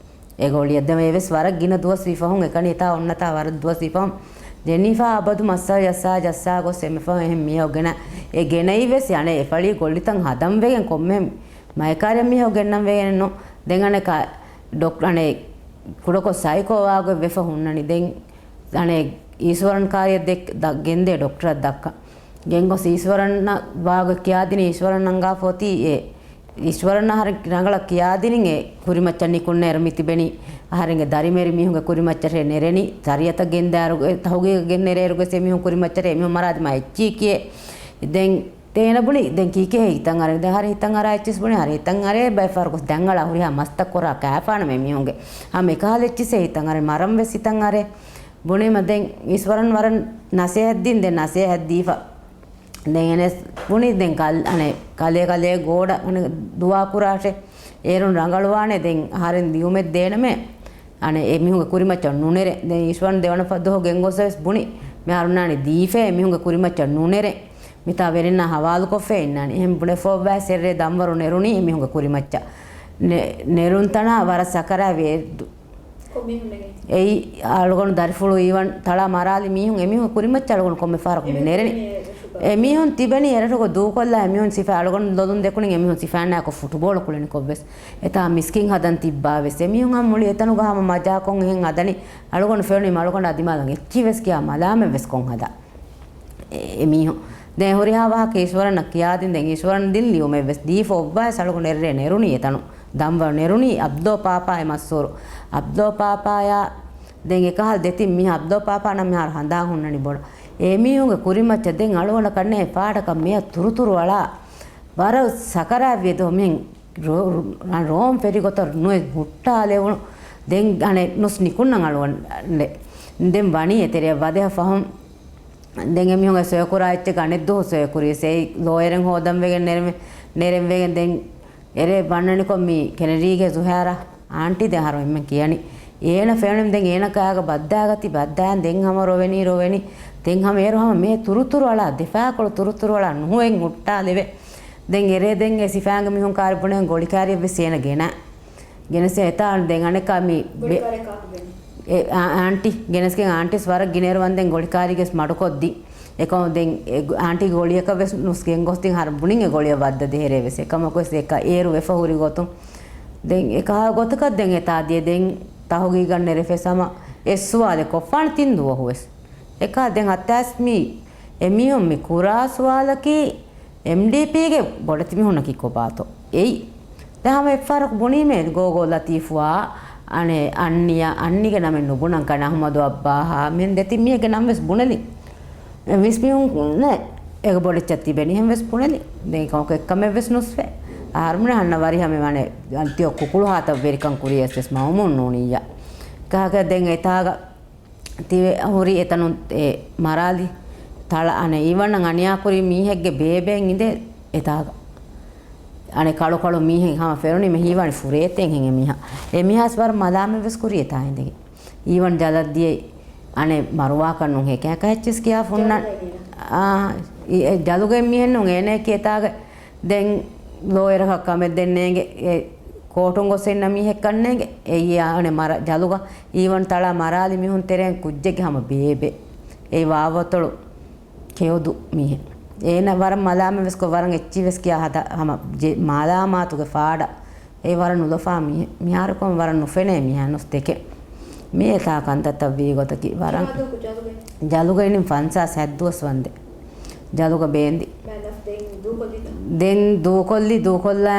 އެ ގޮޅިއަށް ދެމޭ ވެސް ވަރަށް ގިނަ ދުވަސް ވި ފަހުން އެކަނި އެތާ އޮންނަތާ ވަރަށް ދުވަސް ވި ފަހުން ޖެނިފާ އަބަދު މައްސަލް ޖައްސާ ޖައްސާ ގޮސް އެންމެ ފަހުން އެހެން މީހަކު ގެނަ އެ ގެނައި ވެސް އަނެއް އެ ފަޅީ ގޮޅިތައް ހަދަން ވެގެން ކޮންމެ މައިކާރި މީހަކު ގެންނަން ވެގެނެއް ނޫން. ދެން އަނެއް ކާ-، ޑޮކް-، އަނެއް ކުޑަކޮށް ސައިކޯ ވާގޮތް ވެފަ ހުންނަނީ. ދެން އަނެއް އީސްވަރަން ކާރިއަށް ދެ-، ދަ-، ގެންދޭ ޑޮކްޓަރަށް ދައްކަން. ގެންގޮސް އީސްވަރަންނަށް ވާގޮތް ކިޔާދިނީ އީސްވަރަން އަންގާފަ އޮތީ އެ އީސްވަރަން އަހަރެން ރަނގަޅަށް ކިޔާދިނިން އެ ކުރިމައްޗަށް ނިކުންނައިރު މި ތިބެނީ އަހަރެންގެ ދަރިމެރި މީހުންގެ ކުރިމައްޗަށޭ ނެރެނީ. ޝަރީއަތަށް ގެންދާއިރު ތަހުގީގަށް ގެން ނެރޭއިރު ގޮސް އެ މީހުން ކުރިމައްޗަށޭ އެ މީހުން މަރާ ދިމާ އެއްޗީ ކިޔޭ. ދެން ތޭނަ ބުނި ދެން ކީކޭ ހިތަށް އަރަނީ؟ ދެން ހަރި ހިތަށް އަރާ އެއްޗިސް ބުނި ހަރި ހިތަށް އަރޭ ބައެއް ފަހަރަކު ދެން އަޅާ ހުރިހާ މަސްތައް ކުރާ ކާފާނަމޭ މީހުންގެ ހަމަ އެކަހަލަ އެއްޗިސް ހިތަށް އަރޭ މަރަން ވެސް ހިތަށް އަރޭ. ބުނީމަ ދެން އީސްވަރަން ވަރަށް ނަސޭހަތް ދިން ދެން ނަސޭހަތް ދީފަ. ދެން އެނެސް ބުނި ދެން ކަލް-، އަނެއް ކަލޭ ކަލޭ ގޯޑަށް އަނެއް ދުވާ ކުރާށޭ. އޭރުން ރަނގަޅުވާނެ ދެން އަހަރެން ލިޔުމެއް ދޭނަމޭ. އަނެއް އެ މީހުންގެ ކުރިމައްޗަށް ނުނެރެ. ދެން އީސްވަރަން ދެވަނަ ފަ-، ދުވަހު ގެންގޮސް ވެސް ބުނި މިހާރުންނާނީ ދީފޭ އެ މީހުންގެ ކުރިމައްޗަށް ނުނެރެ. މިތާ ވެރިންނާ ހަވާލުކޮށްފޭ އިންނާނީ. އެހެން ބުނެފަ އޮއްވާ ސެއްރޭ ދަންވަރު ނެރުނީ އެ މީހުންގެ ކުރިމައްޗަށް. ނެ-، ނެރުން ތަނާ ވަރަށް ސަކަރާތްވި އެ ދު-، ކޮން މީހުން ނެގެން؟ އެއީ އަޅުގަނޑު ދަރިފުޅު އީވަން ތަޅާ މަރާލި މީހުން އެމީހުން ކުރިމައްޗަށް އަޅުގަނޑު ކޮންމެ ފަހަރަކު މި ނެރެނީ. އެމީހުން ތިބެނީ އެރަށުގަ ދޫކޮށްލާ އެމީހުން ސިފަ އަޅުގަނޑު ލޮލުން ދެކުނިން އެމީހުން ސިފައިންނާއެކު ފުޓުބޯޅަ ކުޅެނިކޮށްވެސް. އެތާ މިސްކިތް ހަދަން ތިއްބާވެސް. އެމީހުން ހަމަ މުޅި އެތަނުގަ ހަމަ މަޖާކޮށް އެހެން ހަދަނީ. އަޅުގަނޑު ފެނުނީ އަޅުގަނޑާ ދިމާލަށް އެއްޗިވެސް ކިޔާ މަލާމެއްވެސް ކޮށް ހަދާ. އެ-، އެމީހުން. ދެން ހުރިހާ ވާހަކަ އީސްވަރަންނަށް ކިޔާދިން ދެން އީސްވަރަން ދިން ލިޔުމެއްވެސް ދީފަ އޮއްވާ އަޅުގަނޑު އެއްރޭ ނެރުނީ އެތަނު. ދަންވަރު ނެރުނީ އަބްދޯ ޕާޕާ އެ މަސްހޫރު. އަބްދޯ ޕާޕާޔާ ދެން އެކަހަލަ ދެތިން މީހާ އަބްދޯ ޕާޕާ ނަމަ މިހާރު ހަނދާން ހުންނަނީ ބޮޑަށް. އެމީހުންގެ ކުރިމައްޗަށް ދެން އަޅުގަނޑަކަށްނޭ ފާޑަކަށް މެޔަށް ތުރުތުރު އަޅާ. ވަރަށް ސަކަރާތްވި ދޯ މިހެން ރޯ-، ރޯ-، ރޯން ފެރި ގޮތަށް ނުވެ ހުއްޓާލެވުނު. ދެން އަނެއް ނުސް ނިކުންނަން އަޅުގަނޑު. ދެން ވަނީ އެތެރެއަށް ވަދެހަ ފަހުން. ދެން އެމީހުން އެ ސޮއެ ކުރާ އެއްޗެއް އަނެއް ދުވަހު ސޮއެ ކުރިޔަސް އެއީ ލޯޔަރެއް ހޯދަން ވެގެން ނެރެން، ނެރެން ވެގެން ދެން އެރޭ ވަންނަނިކޮށް މި ކެނެޑީގެ ޒުހޭރާ އާންޓީ ދެން އަހަރު އެންމެން ކިޔަނީ. އޭނަ ފެނުނީމަ ދެން އޭނަ ކާގަ ބައްދާގަތި ބައްދާން ދެން ހަމަ ރޮވެނީ ރޮވެނީ. ދެން ހަމަ އޭރު ހަމަ މޭ ތުރުތުރު އަޅާ ދެފާކޮޅު ތުރުތުރު އަޅާ ނުހުވެން ހުއްޓާލެވެ. ދެން އެރޭ ދެން އެ ސިފައިންގެ މީހުން ކާރި ބުނެ ގޮޅި ކާރިއެއް ވެސް އޭނަ ގެނަ. ގެނެސް އެތާން ދެން އަނެއްކާ މި ބެ-، ގޮޅިކާރެއް ކާކު ގެނެ؟ އެ އާ-، އާންޓީ ގެނެސްގެން އާންޓީސް ވަރަށް ގިނައިރު ވަންދެން ގޮޅިކާރީގެސް މަޑުކޮށްދި. އެކަމަކު ދެން އެ ގު-، އާންޓީ ގޮޅިއަކަށް ވެސް ނުސް ގެންގޮސް ތިން ހަރު ބުނިން އެ ގޮޅިއަށް ވައްދަ ދޭހެރޭ ވެސް. އެކަމަކު ވެސް އެކަ އޭރު ވެފަ ހުރި ގޮތުން ދެން އެކާ ގޮތަކަށް ދެން އެތާ ދިޔަ ދެން ތަހުގީގަށް ނެރެފަ ވެސް ހަމަ އެއް ސުވާލެއް ކޮށްފާނެ ތިން ދުވަހު ވެސް. އެކާ ދެން ހައްތާސް މީ އެމީހުން މި ކުރާ ސުވާލަކީ އެމްޑީޕީގެ ބޮޑެތި މީހުންނަކީ ކޮބާތޯ؟ އެއީ. ދެން ހަމަ އެއްފަހަރަކު ބުނީމޭ ގޯގޯ ލަތީފުއާ، އަނެއް އަންނިޔާ، އަންނިގެ ނަމެއް ނުބުނަން ކަން އަހުމަދު އައްބާހާ، މިހެން ދެތިން މީހެއްގެ ނަން ވެސް ބުނެލި. އެ ވިސް މީހުން ނެ އޭގަ ބޮޑެއްޗަށް ތިބެނީ ހެން ވެސް ބުނެލި. ދެން ކަމަކު އެއްކަމެއް ވެސް ނުސްވޭ. އަހަރުމެން ހަންނަ ވަރިހަމެ ވަނެ ތިޔޮ ކުކުޅު ހާތައް ވެރިކަން ކުރިޔަސް ވެސް މައުމޫން ނޫނިއްޔާ. ކާކަ ދެން އެތާގަ ތި ހުރި އެތަނުން އެ މަރާލި ތަޅަ އަނެއް އީވަންނަށް އަނިޔާކުރި މީހެއްގެ ބޭބެއިން އިނދެ އެތާގަ. އަނެއް ކަޅުކަޅު މީހެއް ހަމަ ފެރުނީމަ ހީވާނީ ފުރޭތެއްހެން އެމީހާ. އެމީހާސް ވަރަށް މަލާމެއް ވެސް ކުރި އެތާ އިނދެގެން. އީވަން ޖަލަށް ދިޔައީ އަނެއް މަރުވާކަށް ނޫން ހޭ ކައިކަ ހެއްޗެސް ކިޔާ ފުންނަ. ޖަލުގައި މީހެއް. އާ، އި-، އެ ޖަލުގައި މީހެއް ނޫން އޭނައަކީ އެތާގަ ދެން ލޯޔަރަކަށް ކަމެއް ދެން ނޭނގެ، އެ ކޯޓުން ގޮސް އިންނަ މީހެއްކަން ނޭނގެ. އެއީ އަނެއް މަރ-، ޖަލުގަ އީވަން ތަޅާ މަރާލި މީހުން ތެރެއިން ކުއްޖެއްގެ ހަމަ ބޭބެ. އެ ވާވަތޮޅު ކެޔޮދު މީހެއް. އޭނަ ވަރަށް މަލާމެއް ވެސް ކޮށް، ވަރަށް އެއްޗި ވެސް ކިޔާ ހަދާ ހަމަ ޖެ-، މަލާމާތުގެ ފާޑަށް. އެ ވަރަށް ނުލަފާ މީހެއް. މިހާރުކޮށް ވަރަށް ނުފެނޭ މީހާ ނުސް ދެކެ. މި އެތާ ކަންތައްތައް ވީ ގޮތަކީ ވަރަށް. ކިހާ ދުވަހަކު ޖަލުގައި؟ ޖަލުގައި ނިން ފަންސާސް ހަތް ދުވަސް ވަންދެން. ޖަލުގަ ބޭންދި. މާ ނަފް ދެން ދޫކޮށްލިތަ؟ ދެން ދޫކޮށްލި، ދޫކޮށްލާ،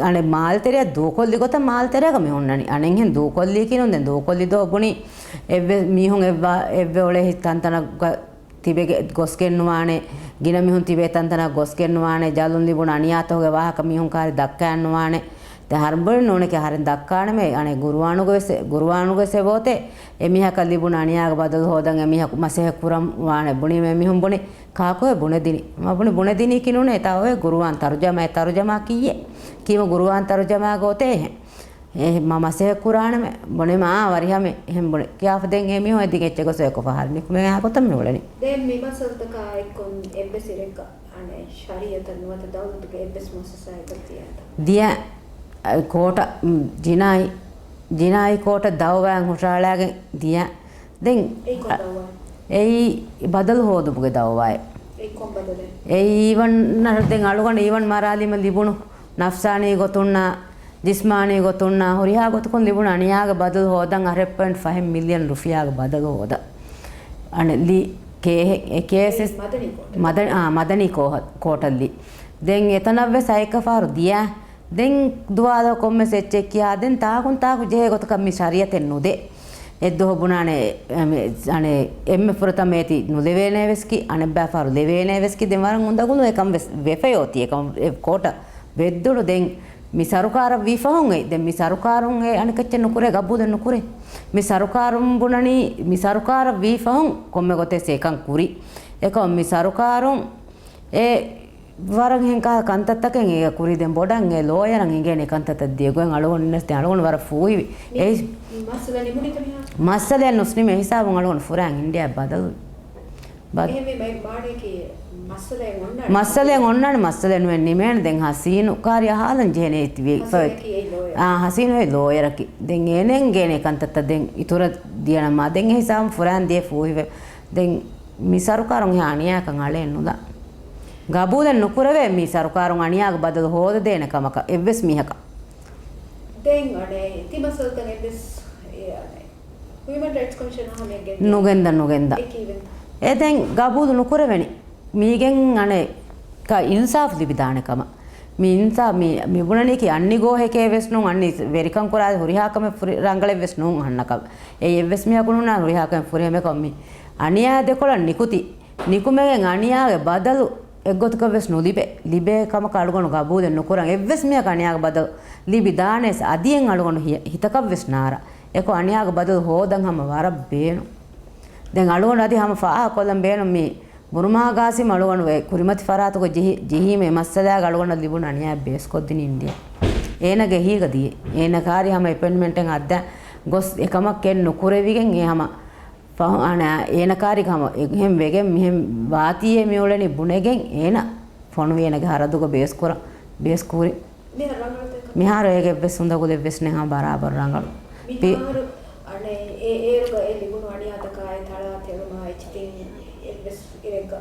އަނެއް މާލެ ތެރެއަށް ދޫކޮށްލި ގޮތަށް މާލެ ތެރޭގަ މި ހުންނަނީ. އަނެއްހެން ދޫކޮށްލީ ކިނުން ދެން ދޫކޮށްލި ދޯ ބުނީ. އެއްވެ މީހުން އެއްވާ، އެއްވެ އުޅޭ ތަންތަނަށް ގަ-، ތިބެގެ ގޮސްގެން ނުވާނެ، ގިނަ މީހުން ތިބޭ ތަންތަނަށް ގޮސްގެން ނުވާނެ، ޖަލުން ލިބުނު އަނިޔާތަކުގެ ވާހަކަ މީހުން ކާރި ދައްކާން ނުވާނެ. ދެ ހަރުބޮޅި ނޫނެކެ ހަރެން ދައްކާނެމޭ، އަނެއް ގުރުއާނުގެ ވެސް، ގުރުއާނުގެ ސެބޯތެ އެމީހަކަށް ލިބުނު އަނިޔާގެ ބަދަލު ހޯދަން އެމީހަކު މަސޭހަ ކުރަން ވާނެ ބުނީމޭ މީހުން ބުނި ކާކުހޭ ބުނެދިނީ؟ މަ ބުނި ބުނެދިނީ ކިނުނޭ ތާ އޮވޭ ގުރުއާން ތަރުޖަމާ، އެ ތަރުޖަމާ ކިއްޔޭ؟ ކީމަ ގުރުއާން ތަރުޖަމާ ގޯތޭ އެހެން. އެ މަ މަސޭހަ ކުރާނަމެ، ބުނެމާ ވަރިހަމެ، އެހެން ބުނެ. ކިޔާފަ ދެން އެ މީހުން އެދިގެ އެއްޗެއް ގޮސް އެކޮފަ ހަރި ނިކުމެ އާ ގޮތަށް މި އުޅެނީ. ދެން މި މައްސަލަތަކާ އެއްކޮން އެއްވެސް އިރެއްގަ އަނެއް ޝަރީއަތަށް ނުވަތަ ދައުލަތުގެ އެއްވެސް މުއައްސަސާއެއްގަ ދިޔަ. ދިޔަ، އަ، ކޯޓަށް، މް، ޖިނާއީ، ޖިނާއީ ކޯޓަށް ދައުވާއެއް ހުށަހަޅާގެން ދިޔަ. ދެން، އެއީ ކޮން އަ، ދައުވާ؟ އެއީ ބަދަލު ހޯދުމުގެ ދައުވާއެއް. އެއީ ކޮން ބަދަލެއް؟ އެއީ އީވަން ނަރ-، ދެން އަޅުގަނޑު އީވަން މަރާލީމަ ލިބުނު ނަފްސާނީ ގޮތުންނާ، ޖިސްމާނީ ގޮތުންނާ، ހުރިހާ ގޮތަކުން ލިބުނު އަނިޔާގެ ބަދަލު ހޯދަން އަށެއް ޕޮއިންޓް ފަހެއް މިލިއަން ރުފިޔާގެ ބަދަލު ހޯދަން. އަނެއް ލި ކޭހެއް، އެ ކޭސް މަދަނީ ކޯޓަށް. މަދަނީ، އާ، މަދަނީ ކޯހަ-، ކޯޓަށް ލި. ދެން އެތަނަށް ވެސް ހައެއްކަ ފަހަރު ދިޔަ. ދެން ދުވާލަށް ކޮންމެސް އެއްޗެއް ކިޔާ، ދެން ތާކުން ތާކު ޖެހޭ ގޮތަކަށް މި ޝަރީއަތެއް ނުދޭ. އެއްދުވަހު ބުނާނެ، އެ، މި، އަނެއް، އެންމެ ފުރަތަމަ އޭތި ނުލެވޭނޭ ވެސްކި، އަނެއްބައި ފަހަރު ލެވޭނޭ ވެސްކި، ދެން ވަރަށް އުނދަގުލު އެކަން ވެސް ވެފައި އޮތީ. އެކަން އެ ކޯޓަށް ވެއްދުނު ދެން މި ސަރުކާރަށް ވީ ފަހުން އެ، ދެން މި ސަރުކާރުން އެ އަނެކައްޗެއް ނުކުރޭ، ގަބޫލެއް ނުކުރޭ. މި ސަރުކާރުން ބުނަނީ، މި ސަރުކާރަށް ވީ ފަހުން ކޮންމެ ގޮތެއް އެކަން ކުރި. އެކަމް މި ސަރުކާރުން އެ ވަރަށް ހެން ކަހަލަ ކަންތައްތަކެއް އޭގަ ކުރީ. ދެން ބޮޑަށް އެ ލޯޔަރަށް އިނގޭނެ ކަންތައްތައް ދިޔަ ގޮތް އަޅުގަނޑު އިންނަސް ދެން އަޅުގަނޑު ވަރަށް ފޫހިވި. މި އެ މައްސަލަ ނިމުނީތަ މިހާރު؟ މައްސަލައެއް ނުސްނިމޭ ހިސާބުން އަޅުގަނޑު ފުރާން އިންޑިޔާ ބަދަލު. ބަ-، އެހެންވީމަ މާނައަކީ މައްސަލައެއް އޮންނާނެ؟ މައްސަލައެއް އޮންނާނެ، މައްސަލައެއް ނުވެ ނިމޭނެ. ދެން ހަސީނު ކާރި އަހާލަން ޖެހޭނެ އެތި ވި-، ހަސީނަކީ އެ ލޯޔަރ. އާ، ހަސީނު އެ ލޯޔަރަކީ. ދެން އޭނަ އިނގޭނެ ކަންތައްތައް ދެން އިތުރަށް ދިޔަނަމާ. ދެން އެ ހިސާބުން ފުރާން ދިޔަ ފޫހިވެ. ދެން މި ސަރުކާރުން އެ އަނިޔާކަން އަޅެއް ނުލާ. ގަބޫލެއް ނުކުރެވޭ މި ސަރުކާރުން އަނިޔާގެ ބަދަލު ހޯދަދޭނެ ކަމަކަށް އެއްވެސް މީހަކަށް. ދެން އަނެއް ތި މައްސަލަތައް އެއްވެސް އެ އަނެއް ހިއުމަން ރައިޓްސް ކޮމިޝަނަށް ހަމައަށް ގެންދިޔަ. ނުގެންދަ، ނުގެންދަ. އެ ކީއްވެ؟ އެ ދެން ގަބޫލު ނުކުރެވެނީ. މީގެން އަނެއް ކަ އިންސާފު ލިބިދާނެ ކަމަށް. މި އިންސާ-، މި، މި ބުނަނީކީ އަންނި ގޯހެކޭ ވެސް ނޫން، އަންނި ވެރިކަން ކުރާ ހުރިހާ ކަމެއް ފުރި ރަނގަޅެއް ވެސް ނޫން އަންނަކަމަށް. އެއީ އެއްވެސް މީހަކު ނޫންނާނެ ހުރިހާ ކަމެއް ފުރިހަމައަކަށް މި އަނިޔާ ދެކޮޅަށް ނިކުތީ. ނިކުމެގެން އަނިޔާގެ ބަދަލު އެއްގޮތަކަށް ވެސް ނުލިބޭ. ލިބޭ ކަމަކަށް އަޅުގަނޑު ގަބޫލެއް ނުކުރަން. އެއްވެސް މީހަކަށް އަނިޔާގެ ބަދަލު ލިބިދާނެސް އަދިއެއް އަޅުގަނޑު ހި-، ހިތަކަށް ވެސް ނާރާ. އެކޮށް އަނިޔާގެ ބަދަލު ހޯދަން ހަމަ ވަރަށް ބޭނުން. ދެން އަޅުގަނޑު އަދި ހަމަ ފާހަގަކޮށްލަން ބޭނުން މި ބުރުމާ ގާސިމް އަޅުގަނޑު އެ ކުރިމަތި ފަރާތުގަ ޖެހި-، ޖެހީމަ އެ މައްސަލާގަ އަޅުގަނޑަށް ލިބުނު އަނިޔާ ބޭސްކޮށްދިނީ އިންޑިޔާ. އޭނަގެ އެހީގަ ދިޔަ. އޭނަ ކާރި ހަމަ އެޕޮއިންޓްމަންޓެއް ހައްދާ ގޮސް އެކަމަކަށް ނުކުރެވިގެން އެ ހަމަ ފަހު-، އަނެއް އޭނަ ކާރިގަ ހަމަ އެހެން ވެގެން މިހެން ވާތީއޭ މިއުޅެނީ ބުނެގެން އޭނަ ފޮނުވި އޭނަގެ ހަރަދުގަ ބޭސްކުރަން، ބޭސްކުރި. މިހާރު ރަނގަޅުތަކަށް. މިހާރު އޭގެ އެއްވެސް އުނދަގުލެއް ވެސް ނެހާ ބަރާބަރު ރަނގަޅު. މިހާރު އަނެއް އެ އޭރުގަ އެ ލިބުނު އަނިޔާތަކާއި ތަޅާ ތެޅުމާ އެއްޗިތިން އެއްވެސް އިރެއްގަ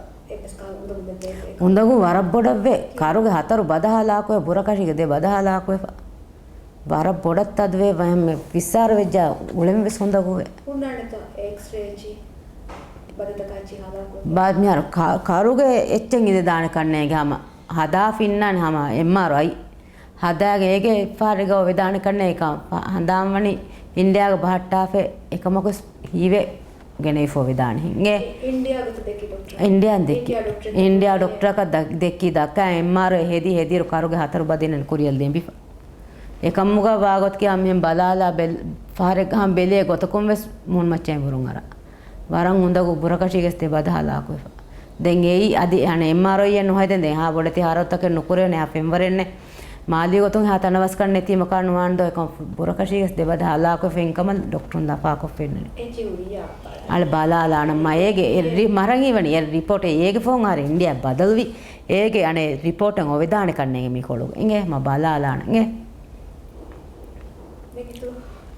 އުނދަގޫ ވަރަށް ބޮޑަށްވޭ. ކަރުގެ ހަތަރު ބަދަ ހަލާކުވެ، ބުރަކަށީގެ ދެ ބަދަ ހަލާކުވެފަ. ވަރަށް ބޮޑަށް ތަދުވޭ، ވަ-، އެންމެ ފިއްސާރަ ވެއްޖާ އުޅެން ވެސް އުނދަގޫވޭ. ހުންނާނެތަ އެކްސްރޭ އެއްޗި ބަދަތަކާ އެއްޗި ހަލާކުވެ؟ ބާ-، މިހާރު ކަ-، ކަރުގެ އެއްޗެއް އިނދެދާނެ ކަންނޭގެ ހަމަ ހަދާފިންނާނެ ހަމަ އެމްއާރްއައި. ހަދާގެ އޭގެ ފަހަރެއްގަ ވެދާނެ ކަންނޭ އެކަން ފަ-، ހަނދާން ވަނީ އިންޑިއާގަ ބަހައްޓާފަ އެކަމަކުސް ހީވެ ގެނެވިފޯ ވެދާނެ ހިނގޭ. އިންޑިއާގަތަ ދެއްކި ޑޮކްޓަރ؟ އިންޑިއާން ދެއްކި. އިންޑިއާ ޑޮކްޓަރ އިންޑިއާ ދެއްކި. ޑޮކްޓަރަކަށް ދަ-، ދެއްކި ދައްކާ އެމްއާރްއައި ހެދި ހެދިއިރު ކަރުގެ ހަތަރު ބަދިނަން ކުރިއަށް ލިޔެނބިފަ. އެކަމުގަ ވާގޮތަކީ އަ މިހެން ބަލާލާ ބެލް-، ފަހަރެއްގަ ހަމަ ބެލޭ ގޮތަކުން ވެސް މޫނުމައްޗަށް އެނބުރުން އަރާ. ވަރަށް އުނދަގޫ ބުރަކަށީގެސް ދެ ބަދަ ހަލާކުވެފަ. ދެން އެއީ އަދި އަނެއް އެމްއާރްއައިއެއް ނުހައިދެން ދެން އެހާ ބޮޑެތި ހާރަތަކެއް ނުކުރޭނެ އެހާ ފެންވަރެއްނެއް. މާލީ ގޮތުން އެހާ ތަނަވަސްކަން ނެތީމަކާ ނުވާންދޯ އެކަން ބުރަކަށީގެސް ދެ ބަދަ ހަލާކުވެފަ އިންކަމަށް ޑޮކްޓަރުން ލަފާކޮށްފެންނަނީ. އަޅެ ބަލާލާނަމާ އޭގެ އެ ރި-، މަރަން ހީވަނީ އެ ރިޕޯޓެއް އޭގެ ފޯން އަހަރެން އިންޑިއާ ބަދަލުވި. އޭގެ އަނެއް ރިޕޯޓެއް އޮވެދާނެ ކަންނޭގެ މީ ކޮޅުގަ. އިނގޭ މަ ބަލާލާނަން އިނގޭ.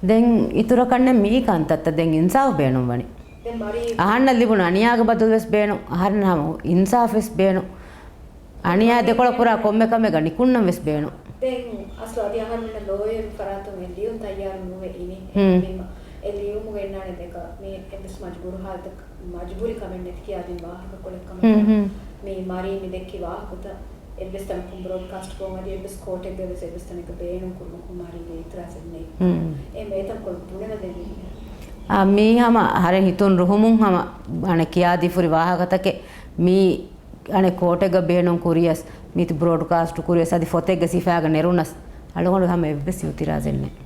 ދެން އިތުރަކަންނެއް މީ ކަންތައްތައް ދެން އިންސާފު ބޭނުންވަނީ. ދެން މަރީ އަހަންނަށް ލިބުނު އަނިޔާގެ ބަދަލު ވެސް ބޭނުން. އަހަރެން ހަމަ އިންސާފު ވެސް ބޭނުން. އަނިޔާ ދެކޮޅަށް ކުރާ ކޮންމެ ކަމެއްގަ ނިކުންނަން ވެސް ބޭނުން. ދެން އަސްލު އަދި އަހަރުމެންނަށް ލޯޔަރު ފަރާތުން އެ ލިޔުން ތައްޔާރު ނުވެ އިނީ. ހުން. އެ ލިޔުމުގަ އިންނާނެ ދެކަ މީ އެއްވެސް މަޖުބޫރު ހާލަތަކަށް މަޖުބޫރި ކަމެއް ނެތި ކިޔާދިން ވާހަކަ ކޮޅެއް ކަމަށް. ހުން، ހުން. މީ މަރީ މި ދެއްކި ވާހަކަތައް އެއްވެސް ތަނަކުން ބްރޯޑްކާސްޓް ކޮށް އަދި އެއްވެސް ކޯޓެއްގަ ވެސް އެއްވެސް ތަނެއްގަ ބޭނުން ކުރުމަކުން މަރީގެ އިތުރާޒެއް ނެތް. ހުން. އެ މޭތަން ކޮޅު ބުނެވަދެނީ. އާ، މީ ހަމަ އަހަރެން ހިތުން ރުހުމުން ހަމަ އަނެއް ކިޔާދީފުރި ވާހަކަތަކެއް މީ އަނެއް ކޯޓެއްގަ ބޭނުން ކުރިޔަސް، މީތި ބްރޯޑްކާސްޓް ކުރިޔަސް، އަދި ފޮތެއްގެ ސިފައިގަ ނެރުނަސް، އަޅުގަނޑު ހަމަ އެއްވެސް އިއުތިރާޒެއް ނެތް.